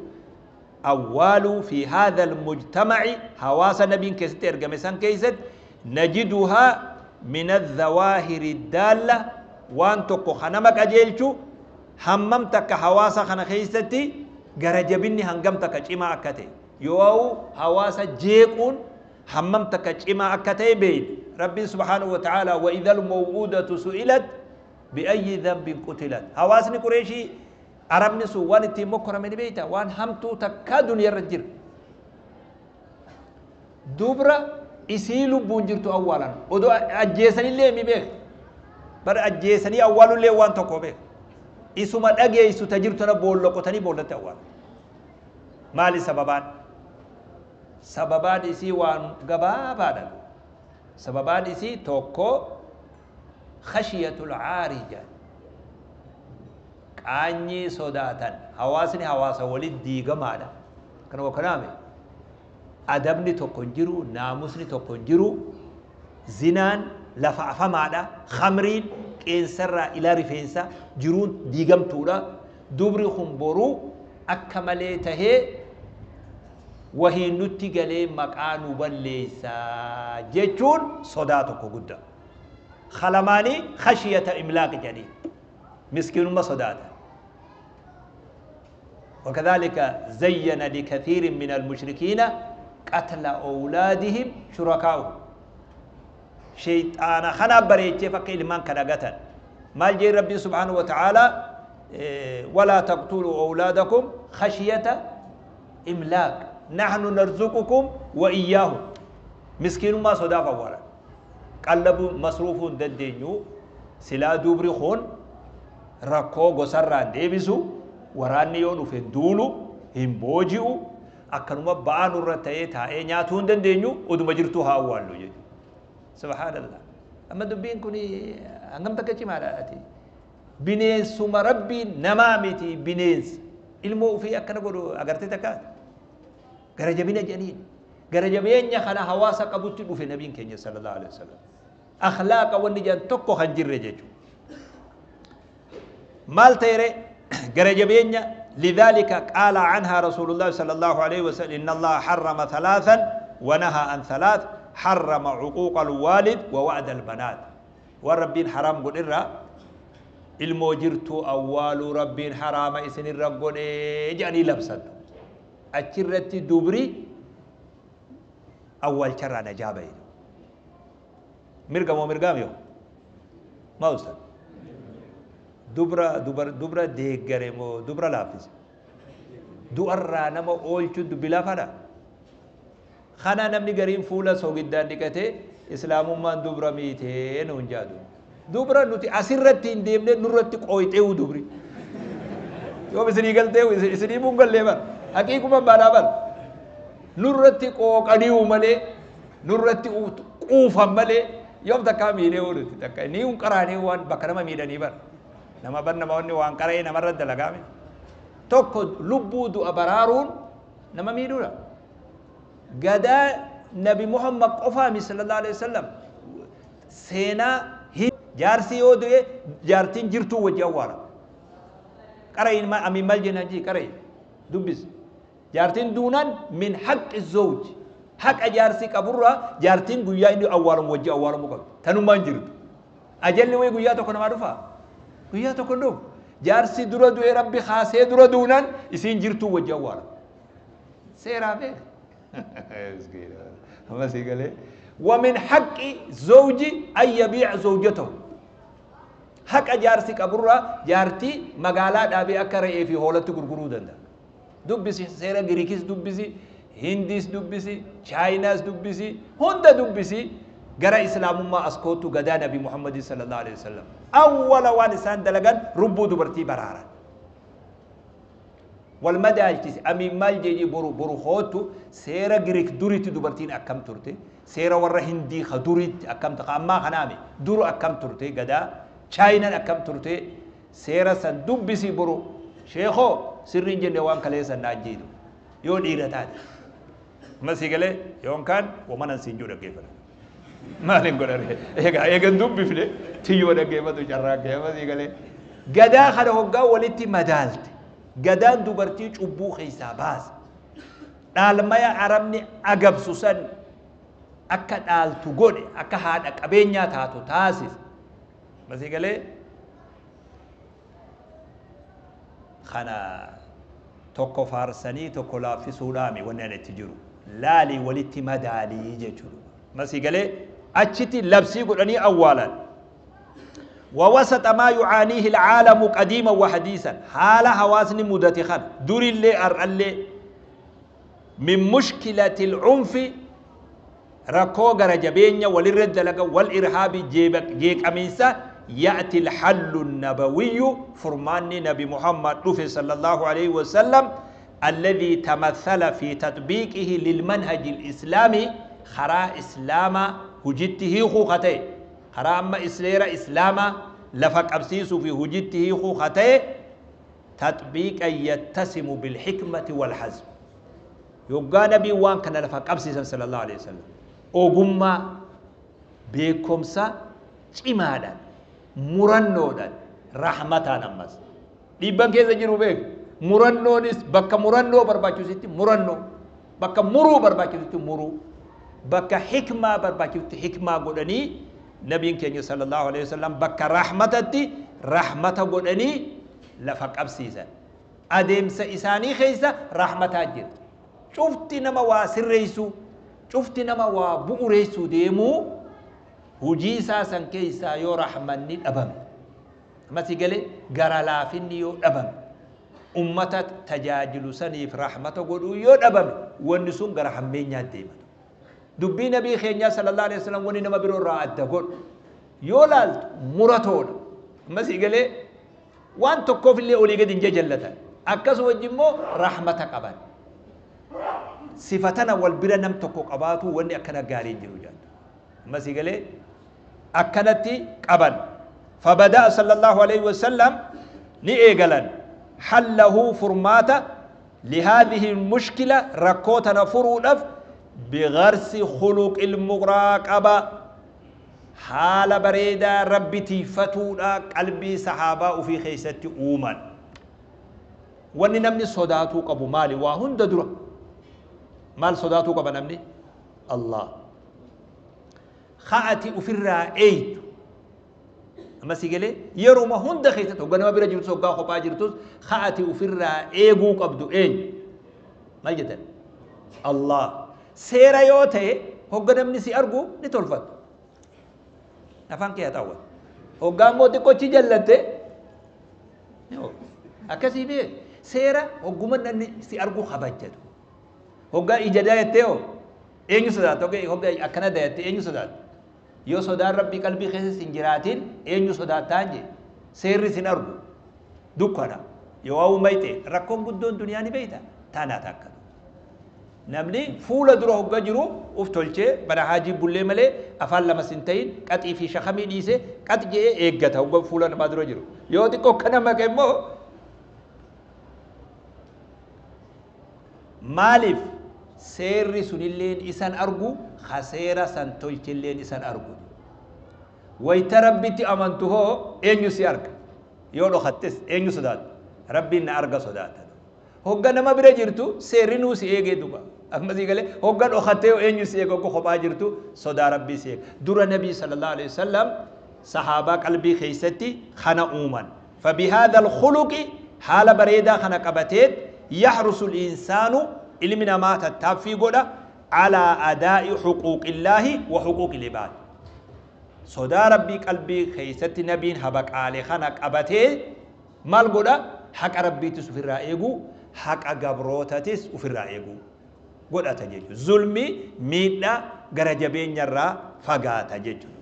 awwaaluu fi haadha almujtamaci, hawaasa nabiin keessatti ergame san keessatti, najiduhaa min adhawaahiri daalla, waan tokko kanama qajeelchu, hammam takka hawaasa kana keessatti gara jabinni hangam takka cimaa akka ta'e, yoo hawaasa jeequun hammam takka cimaa akka ta'e beeyne. Rabbiin subhaanahu wa ta'ala wa idhal maw'udatu su'ilat bi'ayyi dhanbin qutilat. Hawaasni Qureeshii Arabni sun waan ittiin mokkorame ni beeyta, waan hamtuu takkaa duniyarra jira. Dubra isii lubbuun jirtu awwaalan odoo ajjeesanillee mi beek, bara ajjeesanii awwaalullee waan tokko beek, isuma dhageessu ta jirtu tana boolla qotanii boollatti awwaalan. Maali sababaan? Sababaan isii waan gabaabaadha. Sababaan isii tokko khashiyatul aari jedhan, qaanyii sodaatan. Hawaasni hawaasa walit diigamaadha. Kana wakkanaame adabni tokko hin jiru, naamusni tokko hin jiru, zinaan lafa afamaadha, khamriin qeensarraa ilaa rifeensa, jiruun diigamtuudha. Dubri kun boruu akka malee tahee wahiin nutti galee maqaa nu balleessa jechuun sodaa tokko guddaa. Kalamaanii khashiyata imlaaq jedhanii miskiinumma sodaatan. وكذلك زين لكثير من المشركين قتل أولادهم شركاؤهم. شيطان خنا بريتش فك إلمان كان قتل مال جي ربي سبحانه وتعالى ولا تقتلوا أولادكم خشية إملاق نحن نرزقكم وإياهم. Miskiinummaa sodaaf awwaalan. Qallabuu masruufuu hin dandeenyu. Silaa dubri kun rakkoo gosarraan deebisu, waraanni yoo dhufe hin duulu, hin booji'u, akkanuma ba'aa nurra ta'ee taa'ee nyaatuu hin dandeenyu, oduma jirtuu haa awwaallu jechuudha. Subhaanallah. Amma dubbiin kun hangam takka cimaadha ati. Bineensuma Rabbiin namaa miti bineensa. Ilmoo ofii akkana godhu agartee takka gara jabina jedhaniin. Gara jabeenya kana hawaasa qabutti dhufe nabiin keenya sallallahu alaihi wasallam. Akhlaaqa wanni jedhan tokko kan jirre jechuudha. Maal ta'e gara jabeenya? Lidhalika qaala anhaa rasuulullahi sallallahu alaihi wasallam inna allaha harrama thalathan wa naha an thalath harrama uquuqa alwaalid wa wa'da albanaat. Waan Rabbiin haraam godherraa ilmoo jirtuu awwaaluu Rabbiin haraama isinirra godhee jedhanii labsan. Achirratti dubri awwaalcharraa najaa bahe. Mirga moo mirgaam yoo? Maa ustad? Dubra dubar dubra deeggare moo dubra laaffise? Du'arraa nama oolchuun dubbi laafaadha? Kana namni gariin fuula sogiddaan dhiqatee islaamummaan dubra miitee nuun jaadu. Dubra nuti asirratti hin deemne nurratti qooyxeewu dubri. Yoom isinii galtee isinii buun gallee bar. Haqiiquma baanaa bar. Nurratti qooqaniiwu malee nurratti quufan malee yoom takkaa miidhee nuti takka ni un qaraanee waan bakka nama miidhanii bar. Nama bar nama wanni waan qara'ee namarra dalagaame. Tokko lubbuu du'a baraaruun nama miidhuudha. Gadaa Nabi Muhammad qofaami sallallahu alaihi wasallam seenaa jaarsi yoo du'e jaartiin jirtuu wajji awwaala. Qara'iin amiin maal jennaan jii qara'i dubbis. Jaartiin duunaan min haqqi zawji haqa jaarsi qaburraa jaartiin guyyaa inni awwaalamu wajji awwaalamuu qabdi. Tanummaan jirtu. Ajalli wayii guyyaa tokko namaa dhufaa? Guyyaa tokko hin dhufu. Jaarsi dura du'e Rabbi kaasee dura duunaan isiin jirtuu wajji awwaalama. Seeraa beek. Amma sii galee. ومن حق زوج أن يبيع زوجته. Haqa jaarsi qaburraa jaartii magaalaa dhaabee akka re'ee fi hoolatti gurguruu danda'a. Dubbisi seera Giriikis dubbisi, Hindiis dubbisi, Chaayinaas dubbisi, hunda dubbisi gara islaamummaa as kootu gadaa Nabi Muhammadin sallallahu alaihi wasallam. Awwala waan isaan dalagan rubbuu dubartii baraaran. Wal madaalchisi amiin maal jeeji boru boru kootu seera Giriik duritti dubartiin akkam turte, seera warra Hindii ka duritti akkam ka ammaa kanaami duru akkam turte gadaa Chaayinaan akkam turte seera san dubbisi boru sheekoo sirriin jenne waan kaleessan naan jiitu yoo dhiira taate. Amma sii galee yoonkaan wamanan siin jiru dhaggeeffata. Maaliin godhare egaa eegan dubbifne tiyyoo dhaggeeffatu carraa kee amma sii galee. Gadaa kana hoggaa walitti madaalte. Gadaan dubartii cubbuu keessaa baase. Dhaalmaya arabni agabsu san akka dhaaltu godhe akka haadha qabeenyaa taatu taasise. Masii galee kana tokko faarsanii tokko laaffisuudhaami wanni ani itti jiru. Laalii walitti madaalii jechuudha. Masii galee achitti labsii godhanii awwaalan. ووسط ما يعانيه العالم قديما وحديثا حال حواسني مدتي خان دور اللي أر اللي من مشكلة العنف ركو غرجبين والرد لك والإرهاب جيبك جيك أميسا يأتي الحل النبوي فرمان نبي محمد صلى الله عليه وسلم الذي تمثل في تطبيقه للمنهج الإسلامي خرا إسلام هجته خوختي خرا أما إسليرا إسلاما لفق أبسيس في هجته خوختي تطبيقا يتسم بالحكمة والحزم. يوغا نبي وان كان لفق أبسيس صلى الله عليه وسلم ogummaa beekumsa cimaadhaan murannoodhaan rahmataan ammas dhiibban keessa jiru beeku murannoonis bakka murannoo barbaachisutti murannoo bakka muruu barbaachisutti muruu bakka hikmaa barbaachisutti hikmaa godhanii nabiin keenya sallallahu alaihi wasallam bakka rahmatatti rahmata godhanii lafa qabsiisan adeemsa isaanii keessa rahmataa jira. Cufti nama waa sirreessuu cufti nama waa bu'ureessuu deemuu hujii isaa san keessaa yoo rahmanni dhabame ammasii galee gara laafinni yoo dhabame ummata tajaajilu saniif rahmata godhuu yoo dhabame wanni sun gara hammeenyaa deema. Dubbii nabii keenyaa sallallahu alaihi wasallam wani nama biroo irraa adda godhu yoo laaltu muratoodha. Ammas galee waan tokkoof illee olii gadi hin jajallatan. Akkasuma wajji immoo rahmata qaban. Sifa tana wal bira nam tokko qabaatu wanni akkana gaarii hin jiru jaatu. Ammas galee akkanatti qaban. Fabada'a sallallahu alaihi wasallam ni eegalan. Hallahu furmaata lihaadhihi mushkila rakkoo tana furuudhaaf بغرس خلق المراقبة حال بريدا ربي تيفتودا قلبي صحابة وفي خيستي أومان واني نمني صداتو قبو مالي وهند درا مال صداتو قبو نمني الله خاعتي أفر ايت أما سيقلي يرو ما هند خيستو قنما برا جرتو قاخو باجرتو خاعتي أفر ايغو قبدو اين ما جدا الله seera yoo ta'e hogga namni si argu ni tolfatu. Afaan kee haa ta'u. Hoggaa immoo xiqqoochi jallatte akkasii bee seera hogguma namni si argu kabajjatu. Hoggaa ija daayattee hoo eenyu sodaata? Hoggaa akkana daayattee eenyu sodaata? Yoo sodaan rabbii qalbii keessa sin jiraatin eenyu sodaattaan jee seerri sin argu dukkana yoo waa'u mayte rakkoon guddoon duniyaa ni beeyta taanaa takka. Namni fuula dura hogga jiru uf tolchee bara haajii bullee malee afaan lama sin ta'in qaxii fi shakamii dhiise qax je'ee eeggata hogga fuula namaa dura jiru. Yoo xiqqoo kana maqe immoo maaliif seerri sunilleen isan argu ha seera san tolchilleen isan argu. Wayita rabbitti amantu hoo eenyu si arga? Yoo dhokattes eenyu sodaata? Rabbiin na arga sodaata. Hogga nama bira jirtu seerri nuu si eegee duba. Ammasii galee hogga dhokattee eenyu si eega hogga kophaa jirtu sodaa rabbii si eega. Dura nabii sallallahu alaihi wasallam sahaabaa qalbii keessatti kana uuman. فبهذا الخلق حال بريدا خنا قبتيت يحرص الإنسان ilmi namaa tattaaffii godha على أداء حقوق الله وحقوق العباد. Sodaa rabbii qalbii keessatti nabiin habaqaalee kana qabatee maal godha? Haqa rabbiitis ofirraa eeguu, haqa gabrootatis ofirraa eeguu godhata jechuudha. Zulmi miidhaa gara jabeenyarraa fagaata jechuudha.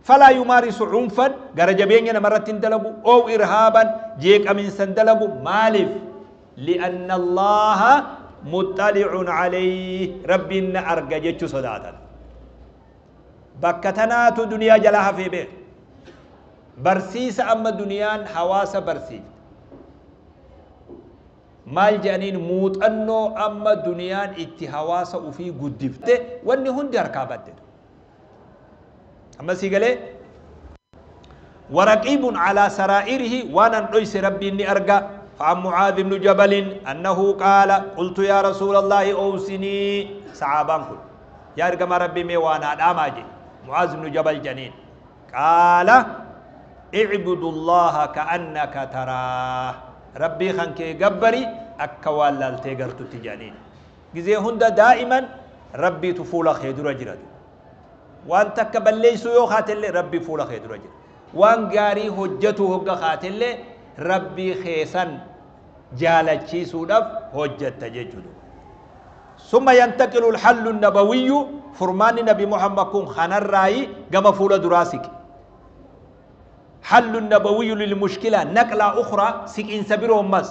فلا يمارس عنفا gara jabeenya namarratti hin dalagu أو إرهابا jeeqaminsa hin dalagu. Maaliif? لأن الله مطلع عليه rabbiin na arga jechuu sodaatan. Bakka tanaatu duniyaa jalaa hafee beeka. Barsiisa amma duniyaan hawaasa barsiifte. Maal jedhaniin muuxannoo amma duniyaan itti hawaasa ufii guddifte wanni hundi harkaa badde. Amma sii galee ورقيب على سرائره وانا ندويس ربي اني ارجع. فعن معاذ بن جبل انه قال قلت يا رسول الله اوصني صحابان كل يا ارجع ربي مي وانا داماجي معاذ بن جبل جنين قال اعبد الله كانك تراه ربي خنك جبري اكوالالتي غرتو تجانين غزي هند دائما ربي تفول خيدر جرد وان تكبليسو يو خاتل ربي فول خيدر جرد وان غاري حجته هغ خاتل ربي خيسن جالچيسودف حجت ججدو. ثم ينتقل الحل النبوي فرمان نبي محمد كون خان الراي كما فول دراسك حل النبوي للمشكلة نقلة أخرى سكين سبيرهم مس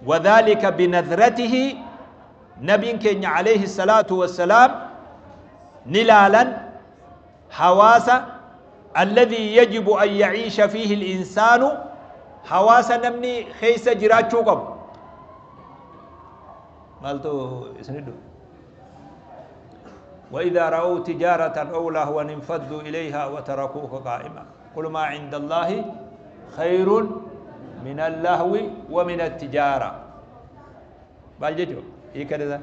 وذلك بنظرته نبي كين عليه الصلاة والسلام نلالا حواسة الذي يجب أن يعيش فيه الإنسان حواسة نمني خيس جراتشو قب مالتو اسندو. وإذا رأوا تجارة أو لهوا انفضوا إليها وتركوك قائما قل ما عند الله خير من اللهو ومن التجارة. بالجو إيه كذا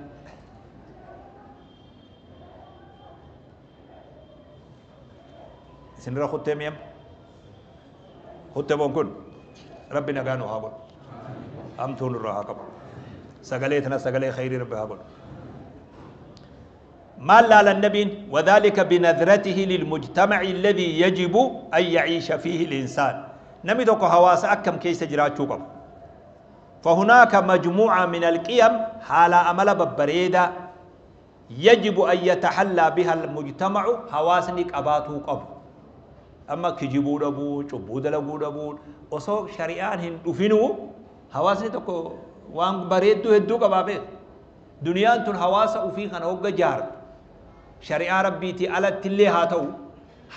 سنرى ختم يم ختم كن ربنا قانو هابل أمتون الرهاقب سقليتنا سقلي خير ربي هابل ما لا النبي وذلك بنظرته للمجتمع الذي يجب أن يعيش فيه الإنسان. نمدك هواس أكم كيس جراتشوكم. فهناك مجموعة من القيم حال أمل ببريدة Yajibu an yatahallaa biha almujtama'u, hawaasni qabaatuu qabu. Amma kijibuu dhabuu, cubbuu dalaguu dhabuu, osoo shari'aan hin dhufinuu hawaasni tokko waan bareedduu hedduu qabaa beeku. Duniyaan tun hawaasa ufii kana hogga jaartu shari'aa Rabbiitii alattillee haa ta'u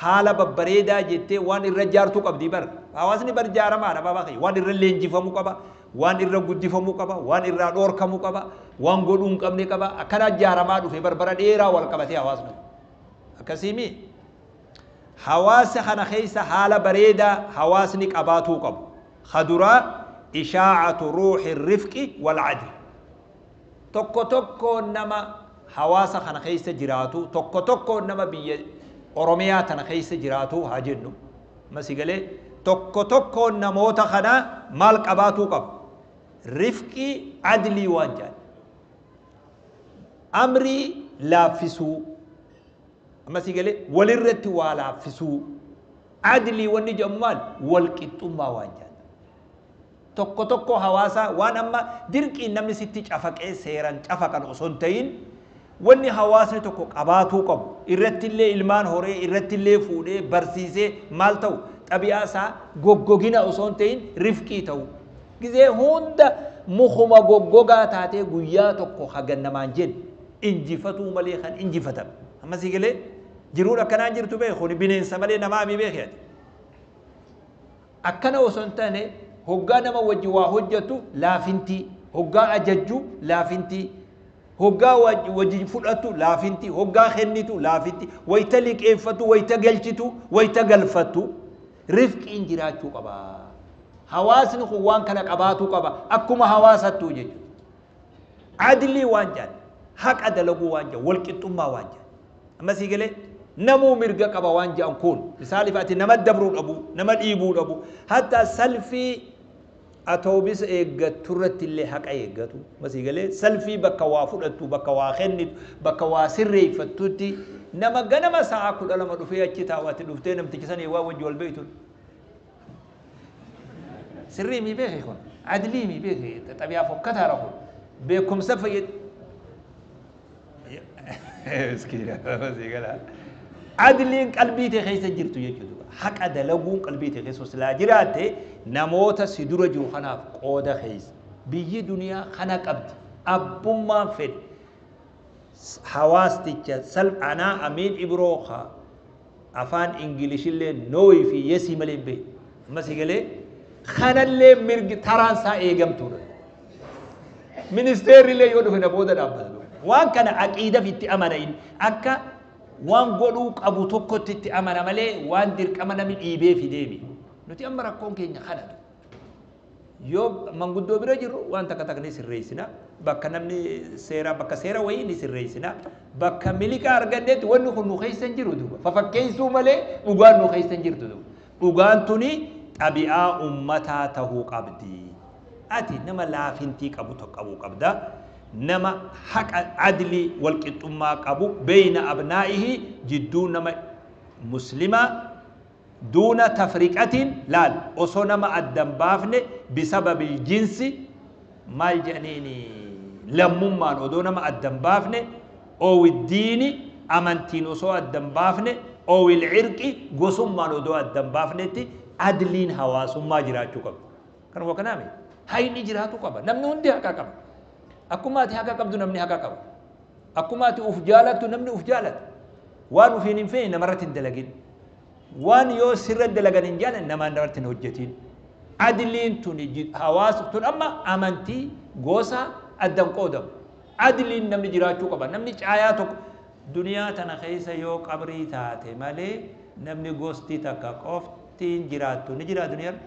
haala babbareedaa jettee waan irra jaartuu qabdii bar. Hawaasni bar jaaramaadha baabaa kiyya. Waan irra leenjifamuu qaba, waan irra guddifamuu qaba, waan irraa dhoorkamuu qaba, waan godhuu hin qabne qaba. Akkanaa jaaramaa dhufe bar bara dheeraa wal qabatee hawaasni. Akkasiimi hawaasa kana keessa haala bareedaa hawaasni qabaatuu qabu. Ka duraa ishaa'atu ruuhi rifqi wal adl. Tokko tokkoon nama hawaasa kana keessa jiraatu, tokko tokkoon nama biyya Oromiyaa tana keessa jiraatu haa jennu. Amma si galee tokko tokkoon namoota kanaa maal qabaatuu qaba? Rifqii adlii waan jedhan. Amrii laaffisuu. Amma si galee walirratti waa laaffisuu. Adlii wanni jedhamu maal? Wal qixxummaa waan jedhan. Tokko tokkoo hawaasaa waan amma dirqiin namni sitti cafaqee seeran cafaqan osoo hin ta'in wanni hawaasni tokko qabaatuu qabu irrattillee ilmaan horee irrattillee fuudhee barsiisee maal ta'u xabi'aa isaa goggogina osoo hin ta'in rifqii ta'u. Gizee hunda mukuma goggogaa taatee guyyaa tokko hagan namaan jenne injifatuu malee kan injifatame. Amma sii galee jiruun akkanaan jirtu beeku kuni bineensa malee namaa mi beeki ati. Akkana osoo hin taane hoggaa nama wajji waa hojjattu laafintii, hoggaa ajajju laafintii, hoggaa wajji fudhattu laafintii, hoggaa kennitu laafintii, wayta liqeeffattu, wayta galchitu, wayta galfattu rifqiin jiraachuu qaba. Hawaasni kun waan kana qabaatuu qaba akkuma hawaasattuu jechuudha. Adlii waan jedhan, haqa dalaguu waan jedhan, walqixxummaa waan jedhan. Amma sii galee namuu mirga qaba waan jedhan kun misaaliif ati nama dabruu dhabu, nama dhiibuu dhabu, hatta salfii atoobisa eeggattu irratti illee haqa eeggatu. Amma sii galee salfii bakka waa fudhattu, bakka waa kennitu, bakka waa sirreeffattutti nama ganama sa'a 12 dhufee achi taa'u ati dhuftee namticha sanii waa wajji wal beeytu. Sirrii mii beeki kun, adlii mii beeki, xabiyaa fokkataadha kun. Beekumsa fayyad Miskiina sii gala. Adliin qalbii tee keessa jirtu jechuudha. Haqa dalaguun qalbii tee keessa silaa jiraatte namoota si dura jiru kanaaf qooda keessa. Biyyi duniyaa kana qabdi. Abbummaan fedhe hawaasticha sal anaa Amiin Ibroo ka afaan Ingilishillee nooyi fi yesii malee hin beekne. Amma si galee kanallee mirgi taraan isaa eegamtuudha. Ministeerri illee yoo dhufe na booda dhaabbata. Waan kana aqiidaf itti amana inni. Akka waan godhuu qabu tokkotti itti amana malee waan dirqama namni dhiibee fidee miti. Nuti amma rakkoon keenya kanatu. Yoo manguddoo bira jirru waan takka takka ni sirreessina. Bakka namni seera bakka seera wayii ni sirreessina. Bakka miliqaa argannetti wanni kun nu keessa hin jiru duuba. Fafakkeessuu malee dhugaan nu keessa hin jirtu duuba. Dhugaan tuni xabi'aa ummataa tahuu qabdi. Ati nama laafintii qabu qabu qabda. Nama haqa adlii wal qixxummaa qabu beeyna abnaa'ihi jidduu nama muslimaa duuna tafriqatiin laal osoo nama adda hin baafne bisababil jinsi maal jedhaniini lammummaan odoo nama adda hin baafne owi diini amantiin osoo adda hin baafne owil irqi gosummaan odoo adda hin baafnetti adliin hawaasummaa jiraachuu qabdi. Kanuma kanaami hayni jiraatu qaba. Namni hundi haqa qaba. Akkuma ati haqa qabdu namni haqa qaba. Akkuma ati uf jaalattu namni uf jaalata. Waan ufiin hin feene namarratti hin dalagin. Waan yoo sirra dalagan hin jaalanne namaan namarratti hin hojjetin. Adliin tuni hawaasa tun amma amantii gosa addan qoodamu. Adliin namni jiraachuu qaba. Namni caayaa tokko duniyaa tana keessa yoo qabrii taate malee namni gosti takka qoftiin jiraattu ni jira duniyaarra.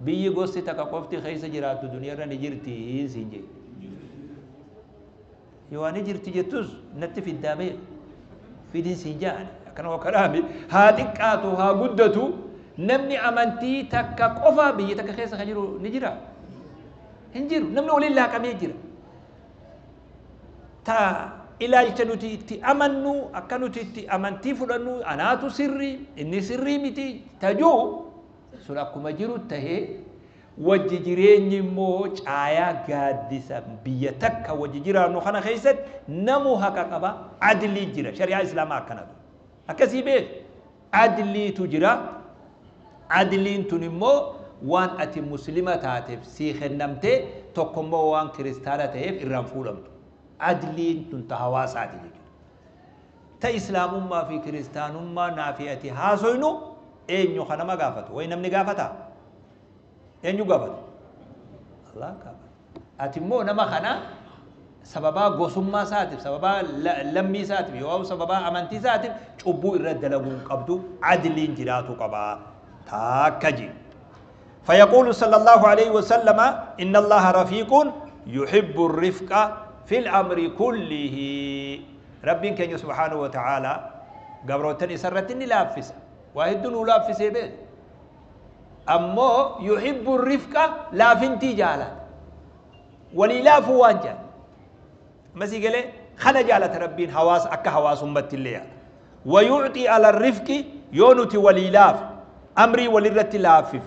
Biyyi gosti takka qofti keessa jiraattu duniyaarra ni jirti siin jee. Yoo ani jirti jettus natti fiddaa beeku. Fidin siin jaani. Akkana wakkanaami. Haa xiqqaatu haa guddatu namni amantii takka qofa biyya takka keessa kan jiru ni jira. Hin jiru. Namni waliin laaqamee jira. Ta ilaalcha nuti itti amannu akka nuti itti amantii fudhannu anaatu sirrii inni sirrii miti tajuu sun akkuma jiru tahee Wajji jireenyi immoo caayaa gaaddisa biyya takka wajji jiraannu kana keessatti namuu haqa qaba, adlii jira. Shari'aa Islaamaa akkanatu. Akkasii beek. Adliitu jira. Adliin tun immoo waan ati muslima taateef sii kennamtee, tokko immoo waan kiristaana ta'eef irraan fuudhamtu. Adliin tun ta hawaasaati jechuudha. Ta Islaamummaa fi kiristaanummaa naa fi ati haasoynu eenyu ka nama gaafatu? Wayi namni gaafataa? Eenyu gaafata? Allah gaafata. Ati immoo nama kana sababaa gosummaa isaatiif, sababaa lammii isaatiif, yoo sababaa amantii isaatiif cubbuu irra dalaguu hin qabdu, adliin jiraatu qaba. Taakka ji. فيقول صلى الله عليه وسلم إن الله رفيق يحب الرفق في الأمر كله. ربي كان سبحانه وتعالى قبروتني سرتني لافس واحد لافس بيت أمو يحب الرفق لافنتي جالت وللاف وانجا مسي قال خنا جالت ربين هواس أكا هواس أمت الليا ويعطي على الرفق يونتي وللاف أمري وللرت لافف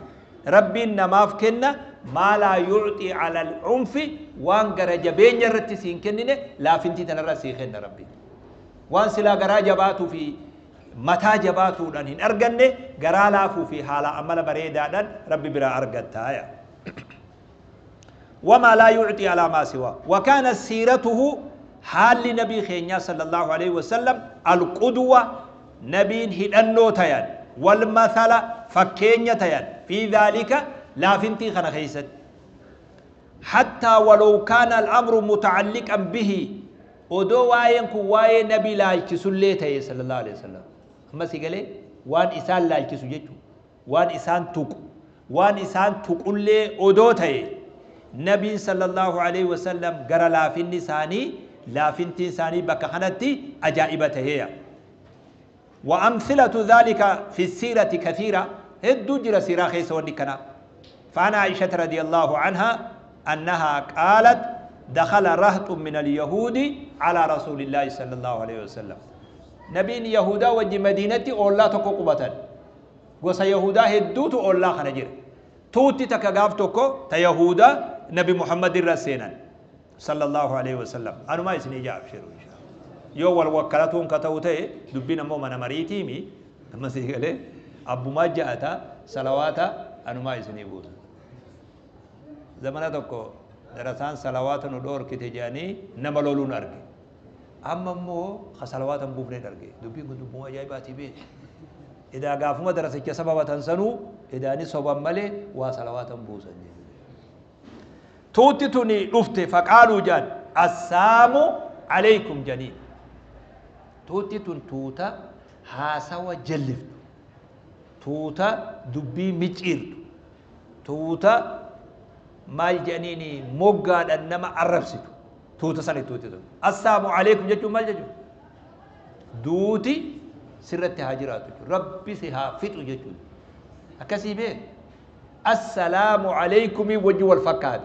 ربي نماف كنا ما لا يعطي على العنف وان جبين الرتسين كننه لافنتي تنرسي خن ربي وان سلا جباتو في متى جباتو دان أرجنه جرا لافو في حالة عمل بريدة دان ربي برا أرجتها وما لا يعطي على ما سواه. وكان سيرته حال لنبي خينيا صلى الله عليه وسلم القدوة نبي هدنو تيان والمثل فكين تيان في ذلك لا فنتي خنا خيست حتى ولو كان الأمر متعلقا به ودو واين كواي نبي لا يكسلته صلى الله عليه وسلم. أما سيقالي وان إسان لا يكسو جيتو وان إسان توك وان إسان تقول ودو تي نبي صلى الله عليه وسلم قرأ لا في النساني لا في النساني بكخنتي أجائبته هي. وأمثلة ذلك في السيرة كثيرة هدو جرى سيرة خيس ونكنا. فعن عائشة رضي الله عنها أنها قالت دخل رهط من اليهود على رسول الله صلى الله عليه وسلم. نبي يهودا وجه مدينة أولا تكوكبة وسا يهودا هدوت أولا خنجر توتي تكغاف توكو تيهودا نبي محمد الرسينا صلى الله عليه وسلم. أنا ما يسني جاب شروع إن شاء الله يو والوكالتون كتوتي دبينا مو من مريتيمي أما سيقالي أبو ما جاءتا صلواتا أنا ما يسني بوز زمانا توكو درسان صلوات ندور كتجاني نملولون أرجي أما مو خصلوات بوفني أرجي دبي كنت مو جايباتي بيت إذا قافما درسك سبب تنسنو إذا نصب ملي وصلوات بوسن توتي توني رفت فقالوا جان السلام عليكم جنين. توتي تون توتا هاسوا جلف توتا دبي مجير توتا مال جنيني موغاد انما عرفستو توتا سني توتي تون السلام عليكم جچو مال جچو دوتي سرت هاجرات ربي سها فتو جچو اكسي بيه السلام عليكم وجه والفكاد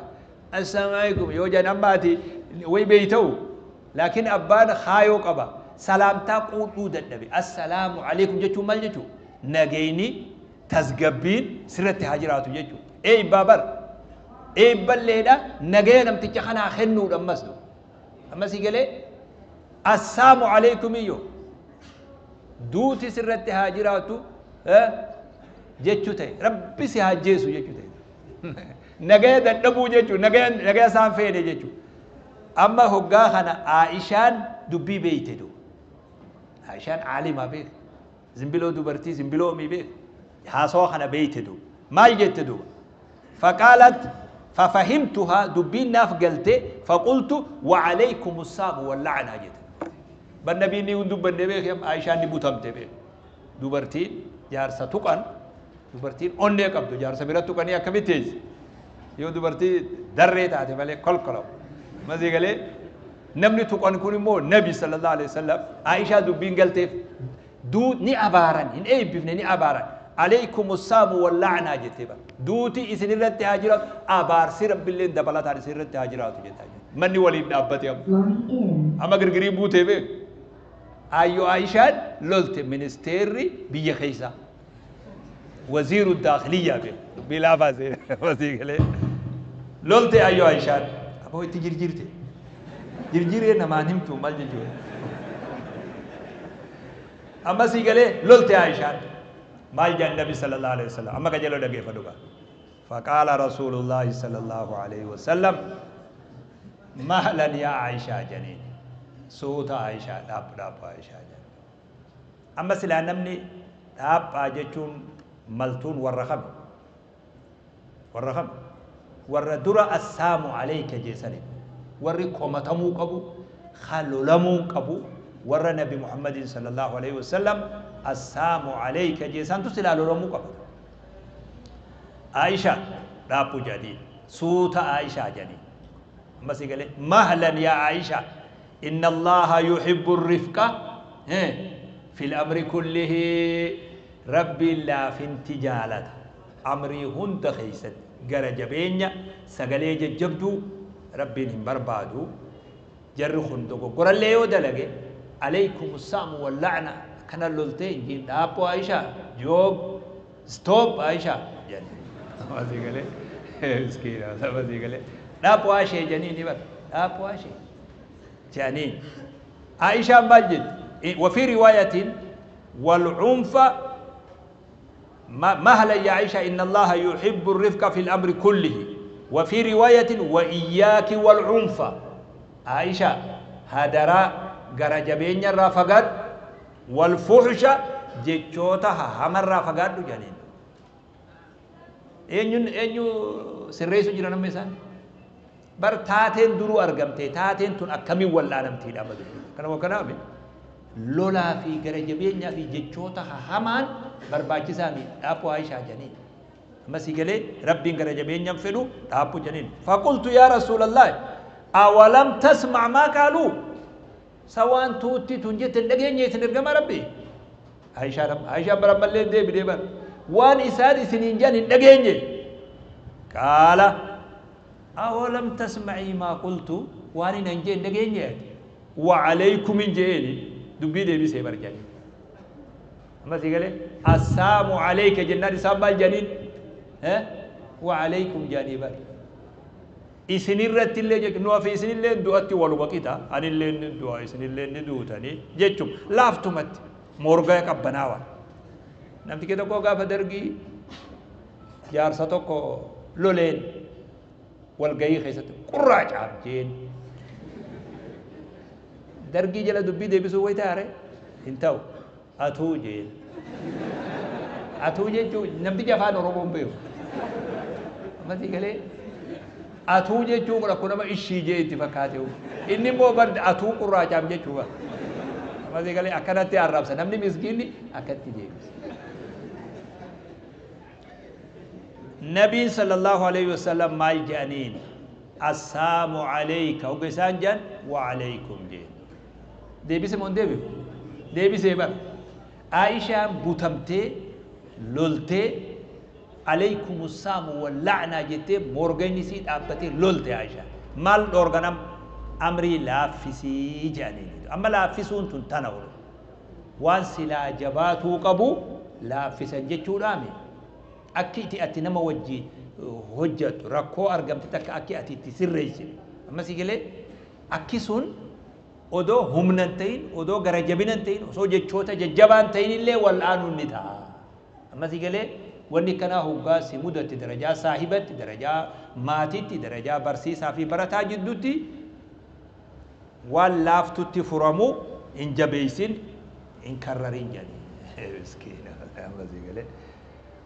السلام عليكم يو جنماتي وي بيتو لكن ابان خايو قبا سلامتا قودو ددبي السلام عليكم جچو مال جچو نغيني تزغبين سرت هاجرات جچو اي بابر اي بليدا نغي نمتي خنا خنو دمسدو اما سيغلي السلام عليكم يو دوتي سرت هاجراتو جچو تي ربي سي هاجيسو جچو تي نغي ددبو جچو نغي نغي سان فيده جچو. اما هوغا خنا عائشان دبي بيتدو عائشان عالمه بيك زنبلو دبرتي زنبلو مي بيك حاسو خنا بيتدو ما جتدو فقالت ففهمتها دبي ناف قلتي فقلت وعليكم السلام واللعنه جت بالنبي ني وندب النبي يا عائشان نبوتمت بيك دبرتي جارسه تقن دبرتين اوني قبدو جارسه بيرتو كني اكمتيز يو دبرتي دري تاتي مالي كلكلو ما زي قالي نمني تقن كوني مو نبي صلى الله عليه وسلم عائشة دبين قالت دو ني أبارن إن أي بفني ني أبارن عليكم السلام واللعنة جتبا دوتي إسن رت هاجرات أبار سير بالله دبلات على سير رت هاجرات جتا مني ولي ابن أبتي أما غرغري بوتي بي أيو عائشة لولت منستيري بيخيسا وزير الداخلية بي Dubbii laafaa sii galee. Lolte ayyoo Aishaan. Aboo itti jirjiirte. Jirjiiree namaan himtu maal jechuudha. Amma sii galee lolte Aishaan. Maal jedhan Nabi sallallahu alaihi wasallam. Amma qajeeloo dhaggeeffadhu gaa. فقال رسول الله صلى الله عليه وسلم مهلا يا عائشة جنين سوت عائشة داب داب عائشة جنين أما سلا نمني داب أجتون ملتون والرخم والرخم والردرة السام عليك جيسني ور كومتمو قبو خلولمو قبو ور نبي محمد صلى الله عليه وسلم السام عليك جيسان تسلا لولمو قبو عائشة دابو جديد سوت عائشة جديد بس قال مهلا يا عائشة إن الله يحب الرفق في الأمر كله ربي لا في انتجالة أمري هند خيست جرجبين سقلي جبدو ربي بربادو جر خندقو قرا اللي يودلقي عليكم السام واللعنة كان اللولتين جين دابو عائشة جوب ستوب عائشة يعني بس قال مسكينة بس قال دابو عائشة جنيني بس دابو عائشة جنين عائشة مجد. وفي رواية والعنف مهلا يا عائشة إن الله يحب الرفق في الأمر كله. وفي رواية وإياك والعنف عائشة هدرا غرجبين الرافقات والفحش جتشوتها هم الرافقات جنين eenyu sirreessu jira namni isaan bar taateen duruu argamte taateen tun akkamiin wal'aanamtiidha amma dubbii kanuma kanaaf lolaa fi gara jabeenyaa fi jechoota hamaan barbaachisaa mi dhaabboo Aishaa janiin amma si galee rabbiin gara jabeenyaan fedhu dhaabboo janiin faqultu yaa rasuulallah awalam tasmac maa qaaluu sawaan tuutti tun jette hin dhageenye isin ergama rabbi Aishaan bara ammallee deebidee bara waan isaan isiniin jedhan hin dhageenye qaala awalam tasmacii maa qultu waan hin jee hin dhageenye وعليكم إن جئني دبي دبي سيبر جاني أما سيقول السلام عليك جنات سام الجنين ها وعليكم جاني بر إسنين رت اللي جك نوا في إسنين اللي دواتي ولو بقيتا أنا اللي دوا إسنين اللي دوتاني جتشم لافتمت مورجا كبناوا نمت كده كوكا فدرجي جار ستوكو لولين والجاي خيست قراج عبجين درجي جل دبي دبي سوي تاره انتو أتوجين أتوجين شو نمت جفان روبوم بيو ما تيجي أتوجين شو ولا كنا ما إيش يجي اتفاقاته إني مو برد أتو قراج عبجين شو ما تيجي أكنتي عرب سنمني مسكيني أكنتي جيمس نبي صلى الله عليه وسلم ما الجانين السلام عليك وقسان جن وعليكم جن ديبي سمون ديبي ديبي سيبر عائشة بوتمتي لولتي عليكم السلام واللعنة جتي مورغيني سيد أبتي لولتي عائشة مال أورغنم أمري لا فيسي جانين أما لا فيسون تنتنور وان سلا جباتو قبو لا فيسن جتشو رامي أكيد أتي نما وجي هجت ركو أرقمت تك أكي أتي تسريش أما سيقولي أكيسون odoo humna hin ta'in odoo gara jabina hin ta'in osoo jechoota jajjabaa hin ta'in illee wal'aanuun ni ta'a. Amma si galee wanni kanaa hoggaa si mudatti darajaa saahibatti darajaa maatiitti darajaa barsiisaa fi barataa jidduutti waan laaftutti furamu hin jabeessin hin karrarin jedhani. Miskiina amma si galee.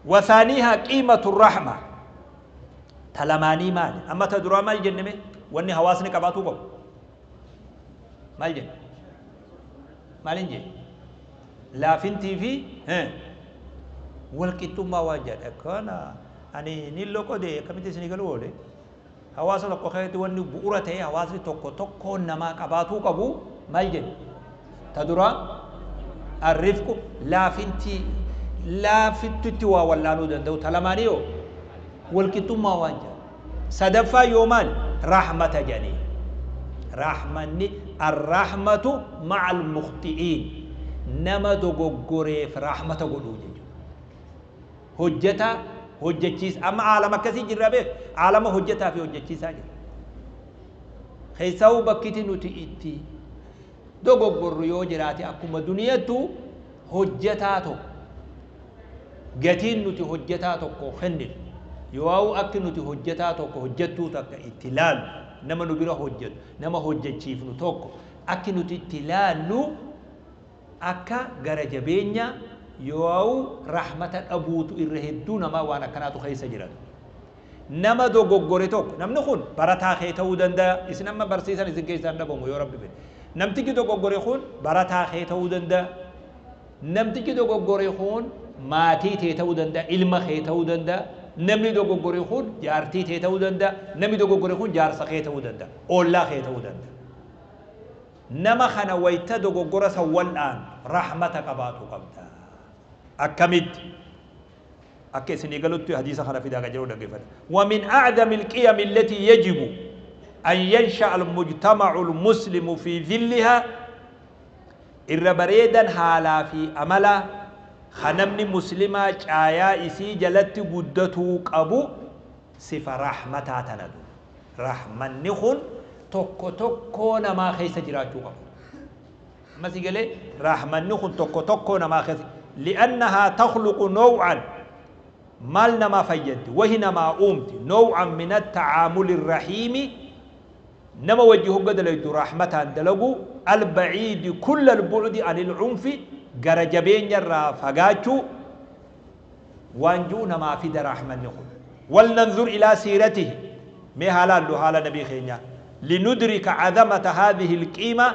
وثانيها قيمة الرحمة تلماني مال أما تدرى مال جنمي واني هواسني كباتو قب مال جن مال جن لا فنتي في ها والكتو ما وجد كان أني نيلو كودي كم تسني قالوا لي هواسني كوخيت واني بورته هواسني توكو توكو نما كباتو قبو مال جن تدرى الرفق لا فنتي لا في التتوا ولا نودن دو تلمانيو والكتم ما وانجا صدفة يومان رحمة جني رحمني الرحمة مع المخطئين نما دوغوري في رحمة قلوجي هجتا Hojjechiisa amma aalama akkasii jirra beek, aalama hojjetaa fi hojjechiisaa jira. Keessaa'uu bakkiti nuti itti dogoggorru yoo jiraate, akkuma duniyattu hojjetaa tokko gatiin nuti hojjetaa tokko kenninu yoo akki nuti hojjetaa tokko hojjettuu takka itti laallu, nama nu bira hojjetu, nama hojjechiifnu tokko akki nuti itti laallu akka gara jabeenya yoo rahmata dhabuutu irra hedduu namaa waan akkanaatu keessa jiran. Nama dogoggore tokko, namni kun barataa kee ta'uu danda'a, isin amma barsiisan isin keessaan dhabamu yoo Rabbi fedhe. Namtichi dogoggore kun barataa kee ta'uu danda'a, namtichi dogoggore kun maatii tee ta'uu danda'a, ilma kee ta'uu danda'a, namni dogoggore kun jaartii tee ta'uu danda'a, namni dogoggore kun jaarsa kee ta'uu danda'a, ollaa kee ta'uu danda'a. Nama kana wayta dogoggora san wal'aan rahmata qabaatu qabda. Akkamitti akka isinii galutti hadiisa kana fidaa kan jedhu dhaggeeffadha. ومن أعظم القيم التي يجب أن ينشأ المجتمع المسلم في ظلها، irra bareedan haalaa fi amala kanamni muslimaa caayaa isii jalatti guddatuu qabu sifa rahmataa tanatu. Rahmanni kun tokko tokkoo namaa keessa jiraachuu qabu. Ammasii galee rahmanni kun tokko tokkoo namaa keessa, لأنها تخلق نوعا maal namaa fayyaddi, wahi namaa uumti, نوعا من التعامل الرحيم, nama wajji hogga dalaytu rahmataan dalagu, البعيد كل البعد عن العنف, gara jabeenya irraa fagaachuu waan ji'u namaa fida rahmanni kun. ولننظر إلى سيرته, mee haalaallu haala nabii keenya, لندرك عظمة هذه القيمة,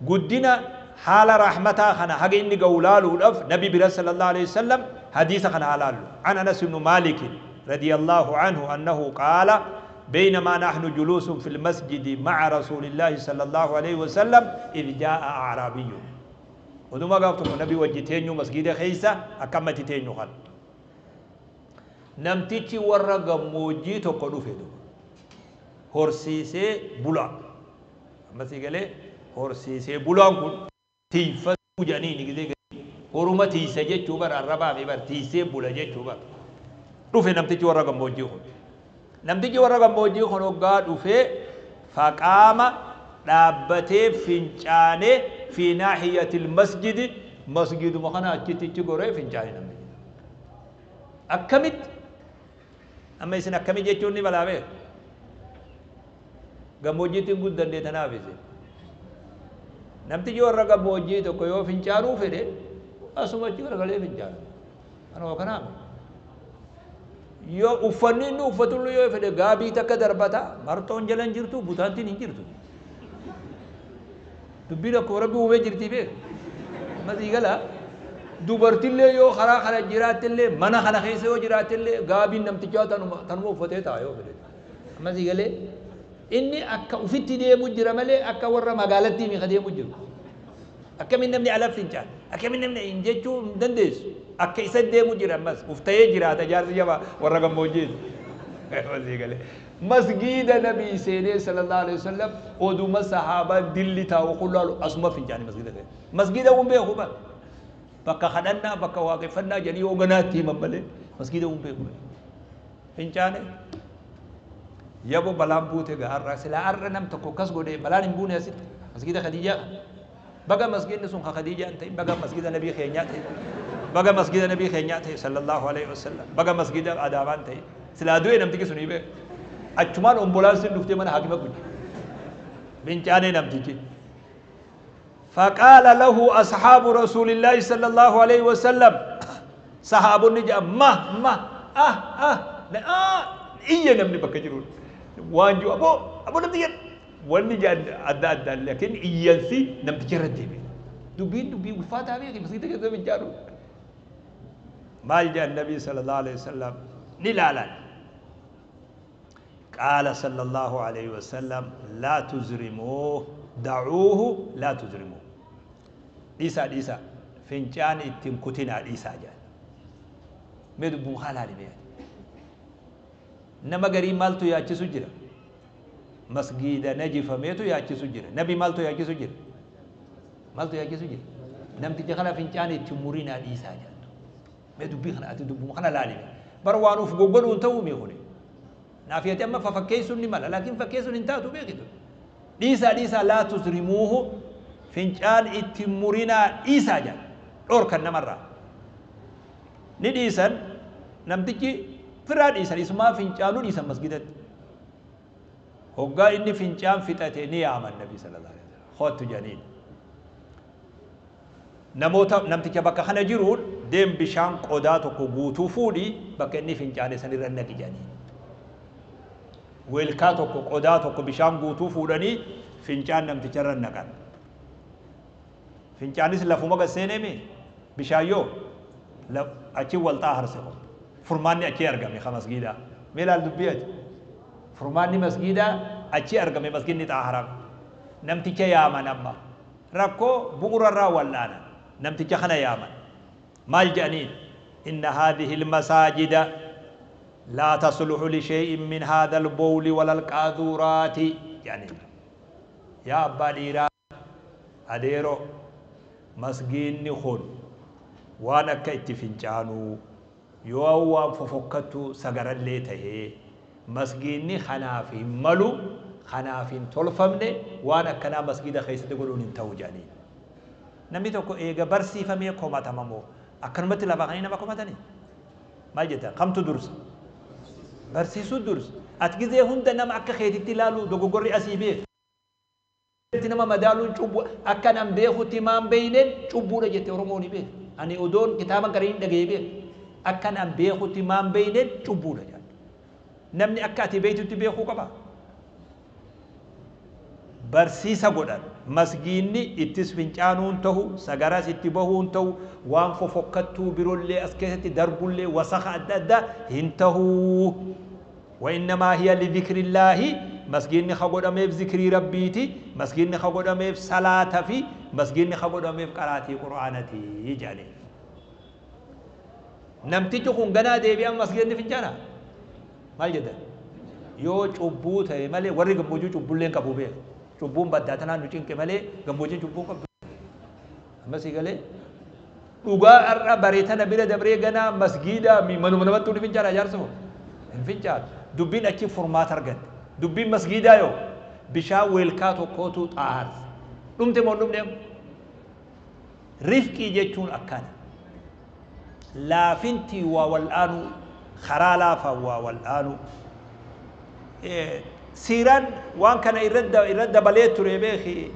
guddina haala rahmataa kana haga inni ga'u laaluudhaaf nabi bira صلى الله عليه وسلم hadiisa kana haalaallu. عن أنس بن مالك رضي الله عنه أنه قال: بينما نحن جلوس في المسجد مع رسول الله صلى الله عليه وسلم إذ جاء أعرابي. Oduma gaaf tokko nabi wajji teenyu masgida keessa akkamatti teenyu kan namtichi warra gammoojjii tokko dhufe, horsiisee bulaa. Ammasii galee horsiisee bulaan kun tiiffatuu jedhanii ni gisee horuma tiisa jechuu bara arrabaa fi bar tiisee bula jechuu bara. Dhufe namtichi warra gammoojjii kun. Namtichi warra gammoojjii kun hoggaa dhufee فقام, dhaabbatee fincaanee, في ناحية المسجد, masgiduma kana achitti goree fincaane namni. Akkamitti amma isin akkami jechuun ni balaa beeku. Gammoojjiitti hin guddanne tanaaf isin. Namtichi warra gammoojjii tokko yoo fincaanuu fedhe asuma achi garagalee fincaana. Kanuma kanaaf. Yoo uffanni inni uffatullu yoo fedhe gaabii takka darbata, marxoon jala hin jirtu, butaantiin hin jirtu. Dubbiin akkuma Rabbi uumee jirtii beeku. Masii gala dubartillee yoo karaa kana jiraattillee, mana kana keessa yoo jiraattillee, gaabiin namtichaa tanuma uffatee ta'a yoo fedhe. Ammasii galee inni akka ufitti deemu jira malee akka warra magaalattii mi deemu jiru. Akkamiin namni ala fincaan, akkamiin namni hin jechuu hin dandeessu. Akka isa deemu jira, ammas uftayee jiraata jaarsi jabaa warra gammoojjiiti. Masii galee. Masgiida nabii seenee صلى الله عليه وسلم oduma sahaabaan dilli taa'u kullaalu asuma fincaani masgiida keessa. Masgiida un beeku bara. Bakka kadhannaa, bakka waaqeffannaa jedhanii hooganaatti himan malee masgiida un beeku. Fincaane yabo balaan buute gaa har'a silaa har'a nam tokko akkas godhee balaan hin buune asitti masgiida Khadiijaa. Baga masgiidni sun ka Khadiijaa hin ta'in, baga masgiida nabii keenyaa ta'e. Baga masgiida nabii keenyaa ta'e صلى الله عليه وسلم. Baga masgiida Adaamaan ta'e. Silaa du'e namtichi sun beeku. Achumaan ombolaansiin dhuftee mana haakima guddi. Fincaanee namtichi. فقال له أصحاب رسول الله صلى الله عليه وسلم, sahaabonni jedhan, ما ما ah ah ah, iyya namni bakka jiru waan jiru, aboo aboo namti jedhan wanni jedhan adda adda, laakiin iyyansi namticha irra deebi'e. Dubbiin dubbii ulfaataa beeki masgiida keessa fincaanu. Maal jedhan nabii صلى الله عليه وسلم ni laalan. قال صلى الله عليه وسلم: لا تزرموه، دعوه، لا تزرموه, dhiisaa dhiisaa, fincaan ittiin kutinaa dhiisaa jedhan. Mee dubbuun haalaali mee nama garii maaltu yaachisu jira? Masgiida najifameetu yaachisu jira. Nabi maaltu yaachisu jira? Maaltu yaachisu jira? Namticha kana fincaan itti murinaa dhiisaa jedhan. Mee dubbii kana ati dubbuma kana laali. Bar waan uf goggodhuun ta'uu mi kuni. Naafiyati amma fafakkeessuun ni mala, laakiin fakkeessuun hin taatu beekitu. Dhiisaa dhiisaa laa tusrimuuhu, fincaan itti murinaa dhiisaa jedha. Dhorkan namarraa. Ni dhiisan, namtichi firaa dhiisan, isumaa fincaanuu dhiisan masgidatti. Hoggaa inni fincaan fixate ni yaaman Nabi sallallahu alaihi wasallam. Kottu jedhaniin. Namoota namticha bakka kana jiruun deem bishaan qodaa tokko guutuu fuudhi bakka inni fincaane sanirra naqi jedhaniin. Weelkaa tokko qodaa tokko bishaan guutuu fuudhanii fincaan namticharra naqan. Fincaanis lafuma gad seeneemi bishaan yoo achi wal xaaharse kun. Furmaanni achi argame ka masgiidaa. Mee ilaal dubbii ati. Furmaanni masgiidaa achi argame, masgiidni xaaharame. Namticha yaaman amma. Rakkoo bu'urarraa wal'aanan. Namticha kana yaaman. Maal jedhaniin? Inna haadhihi almasaajida laa tasluhu lishay'in min haadha albowli wala alqaazuuraati jedhaniin. Yaa abbaa dhiiraa, adeeroo, masgiinni kun waan akka itti fincaanuu yoo waan fofokkattuu sagarallee tahee masgiinni kanaaf hin malu, kanaaf hin tolfamne, waan akkanaa masgiida keessatti godhuun hin ta'u jedhaniin. Namni tokko eega barsiifamee komatama moo akkanumatti lafaa kanii nama komatanii? Maal jettan? Kamtu dursa? Barsiisuu dursa. Ati gizee hunda nama akka keetitti ilaaluu dogoggorri asii beeku. Nama madaaluun cubbuu, akka nan beekutti maan beeyneen cubbuudha jette Oromoon ni beeku. Ani odoon kitaaba garii hin dhaga'ee beeku. Akka nan beekutti maan beeyneen cubbuudha jedhan. Namni akka ati beektutti beekuu qaba. Barsiisa godhan. Masgiinni ittis fincaanuun ta'u, sagaras itti bahuun ta'u, waan fofokkattuu birollee as keessatti darbullee wasakha adda addaa hin ta'u. Wa innamaa hiya lidhikrillaahi, masgiinni ka godhameef zikrii Rabbiiti, masgiinni ka godhameef salaata fi masgiinni ka godhameef qaraatii Qur'aanati jedhanii. Namtichi kun ganaa deebi'an masgiidni fincaana? Maal jedhan? Yoo cubbuu ta'e malee warri gammoojjii cubbullee hin qabu beeku. Cubbuun baddaa tanaan nu cinqe malee gammoojjiin cubbuu hin qabdu. Amma sii galee dhugaa har'a bare tana bira dabree ganaa masgiidaa mi manuma namattuu ni fincaana jaarsa hoo? Hin fincaanu. Dubbiin achi furmaata argatte. Dubbiin masgiidaa yoo bishaan weelkaa tokkootu xaaharse. Dhumte moo hin dhumne amma? Rifqii jechuun akkana. Laafintii waa wal'aanuu, karaa laafaan waa wal'aanuu. Siiraan waan kana irra dabalee ture beeki,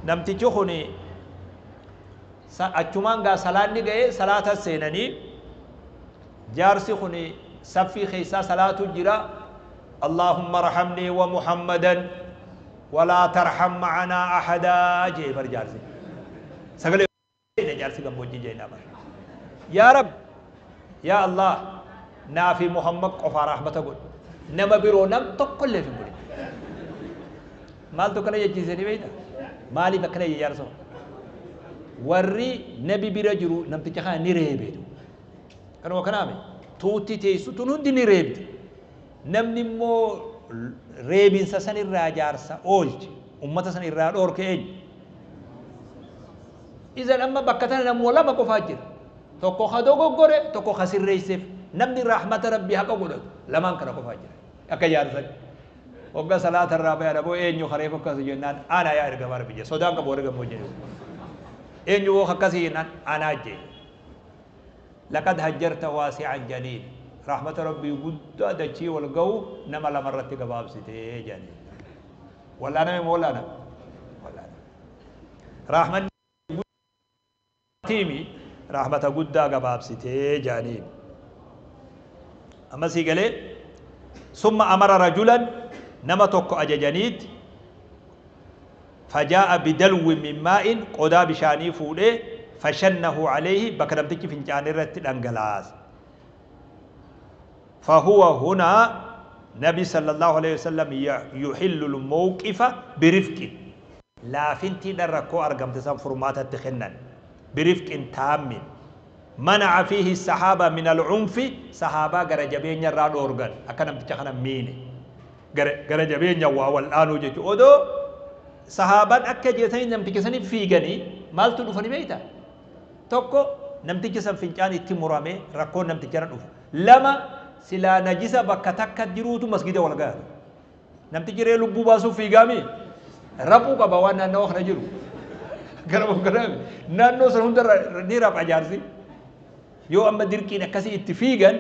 namtichi kun achumaan gaa salaanni ga'ee salaata seenanii jaarsi kun saffii keessaa salaatu jira. Allahumma arhamnii wa Muhammadan walaa tarham ma'anaa ahadaa jee bar jaarsi. Sagalee jaarsi gammoojjii jeenaa bar. Yaa Rab, yaa Allah, naa fi Muhammad qofaa rahmata godhi. Nama biroo nam tokkollee hin godhin. Maaltu akkana jechiise ni beekta? Maaliif akkana jee jaarsa? Warri nabi bira jiru namticha kana ni reebeetu. Kanuma kanaame tuutti teessu tun hundi ni reebdi. Namni immoo reebinsa san irraa jaarsa oolche, ummata san irraa dhoorke eenyu? Izan amma bakka tana namuma lama qofaa jira. Tokko ka dogoggore, tokko ka sirreesseef. Namni rahmata Rabbii haqa godhatu lamaan kana qofaa jira. Akka jaarsan. Hogga salaata irraa bayan aboo eenyu kareef akkas jennaan ana yaa ergamaa Rabbii jedhe. Sodaan qabu warri gammoojjii. Eenyu boo akkasii jennaan anaa jee. Laqad hajjarta waasi'an janiin. Rahmata Rabbii guddaa dachii wal ga'u nama lama irratti gabaabsitee jedhanii. Wal'aaname moo wal'aaname? Wal'aaname. Rahmanni tiimi rahmata guddaa gabaabsitee jedhaniin. Amma sii galee summa amara rajulan, nama tokko ajajaniit, fajaa'a bidalwin min maa'in, qodaa bishaanii fuudhee, fashannahu alayhi, bakka namtichi fincaane irratti dhangalaase. Fahuwa hunaa nabi sallallahu alayhi wasallam yuhillu al-mawqifa birifqin, laafintiidhaan rakkoo argamte san furmaatatti kennan, birifqin taammin mana'a fiihi sahaaba min al-unfi, sahaabaa gara jabeenya irraa dhoorgan akka namticha kana miine. Gara jabeenya waa wal'aanuu jechuudha. Odoo sahaabaan akka jeetanii namticha saniif fiiganii maaltu dhufani beektaa? Tokko, namtichi san fincaan itti murame, rakkoon namticharra dhufa. Lama, Silaa najisa bakka takka jiruutu masgida wal gaara. Namtichi ree lubbuu baasuuf fiigaami raphuu qaba waan naannawa kana jiru. Gara bogganaami. Naannoo san hunda ni rapha jaarsi. Yoo amma dirqiin akkasii itti fiigan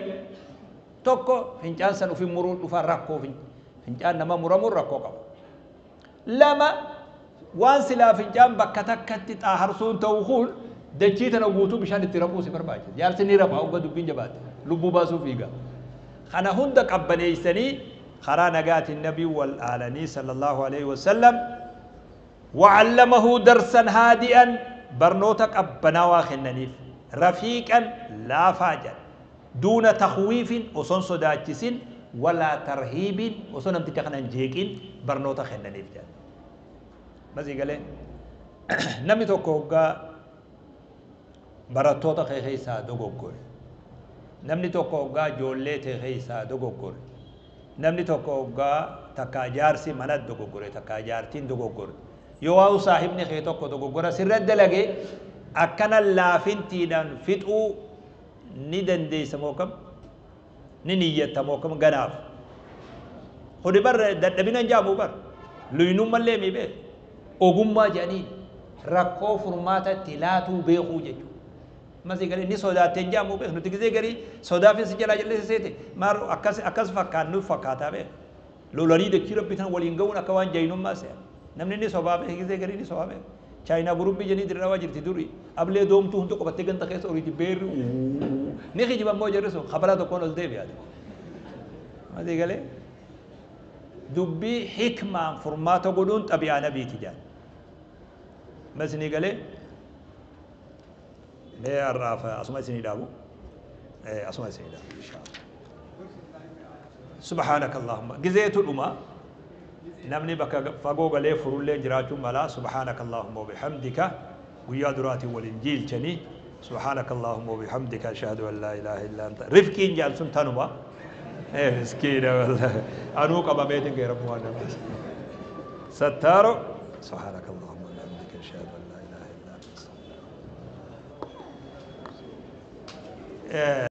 tokko fincaan san ofii muruun dhufa rakkoo fincaan nama muramuun rakkoo qaba. Lama waan silaa fincaan bakka takkatti xaaharsuun ta'u kun dachii tana guutuu bishaan itti raphuu si barbaachisa. Jaarsi ni rapha hogga dubbiin jabaatte. Lubbuu baasuu fiiga. Kana hunda qabbaneessanii karaa nagaatiin nabii wal aalanii sallallahu alaihi wasallam وعلمه درسا هادئا برنوتا قبناوا خننيف رفيقا لا فاجا دون تخويف وصن صداچسين ولا ترهيب وصن امتي خنن جيكين برنوتا خننيف جان مزي قال نمي توكو هوغا براتوتا خيسا دوغوغور نمني توكو هوغا جولي خيسا دوغوغور نمني توكو هوغا تكا جارسي منات دوغوغور تكا جارتين دوغوغور yoo saahibni kee tokko dogoggora sirra dalage akkana laafintiidhaan fixuu ni dandeessa moo kam ni niyyatta moo kam ganaaf kuni bar dadhabina hin jaamu bar luynummallee mi beek ogummaa jedhaniin rakkoo furmaata itti laatuu beekuu jechuudha. Masii garii ni sodaattee hin jaamu beek nuti gisee garii sodaafin si jalaa jallee seete maar akkas akkas fakkaan nuuf fakkaataa beek lolanii dachii rabbi tan waliin ga'uun akka waan jaynummaa se'a. Namni ni sobaa beek gisee garii ni sobaa beek chaayinaa gurubbii jedhanii dirrawaa jirti duri ablee doomtuu hunda qabattee ganta keessa oriiti beerri ni kijiba immoo jarri sun kabalaa tokkoon ol deebi'aate. Masii galee dubbii hikmaan furmaata godhuun xabi'aa nabiiti jedhan. Masini galee mee har'aaf asuma isinii dhaabu asuma isinii dhaabu inshaallah. Subhaanaka Allahumma gizeetu dhuma. Namni bakka fagoo galee furullee jiraachuun mala subhaanaka Allahumma wa bihamdika guyyaa duraatiin waliin jiilchanii subhaanaka Allahumma wa bihamdika ashhadu an laa ilaaha illa anta rifqiin jaan sun tanuma miskiina wallahi anuu qabameetiin gee rabbu waan namaas sattaaro subhaanaka Allahumma wa bihamdika ashhadu an laa ilaaha illa anta.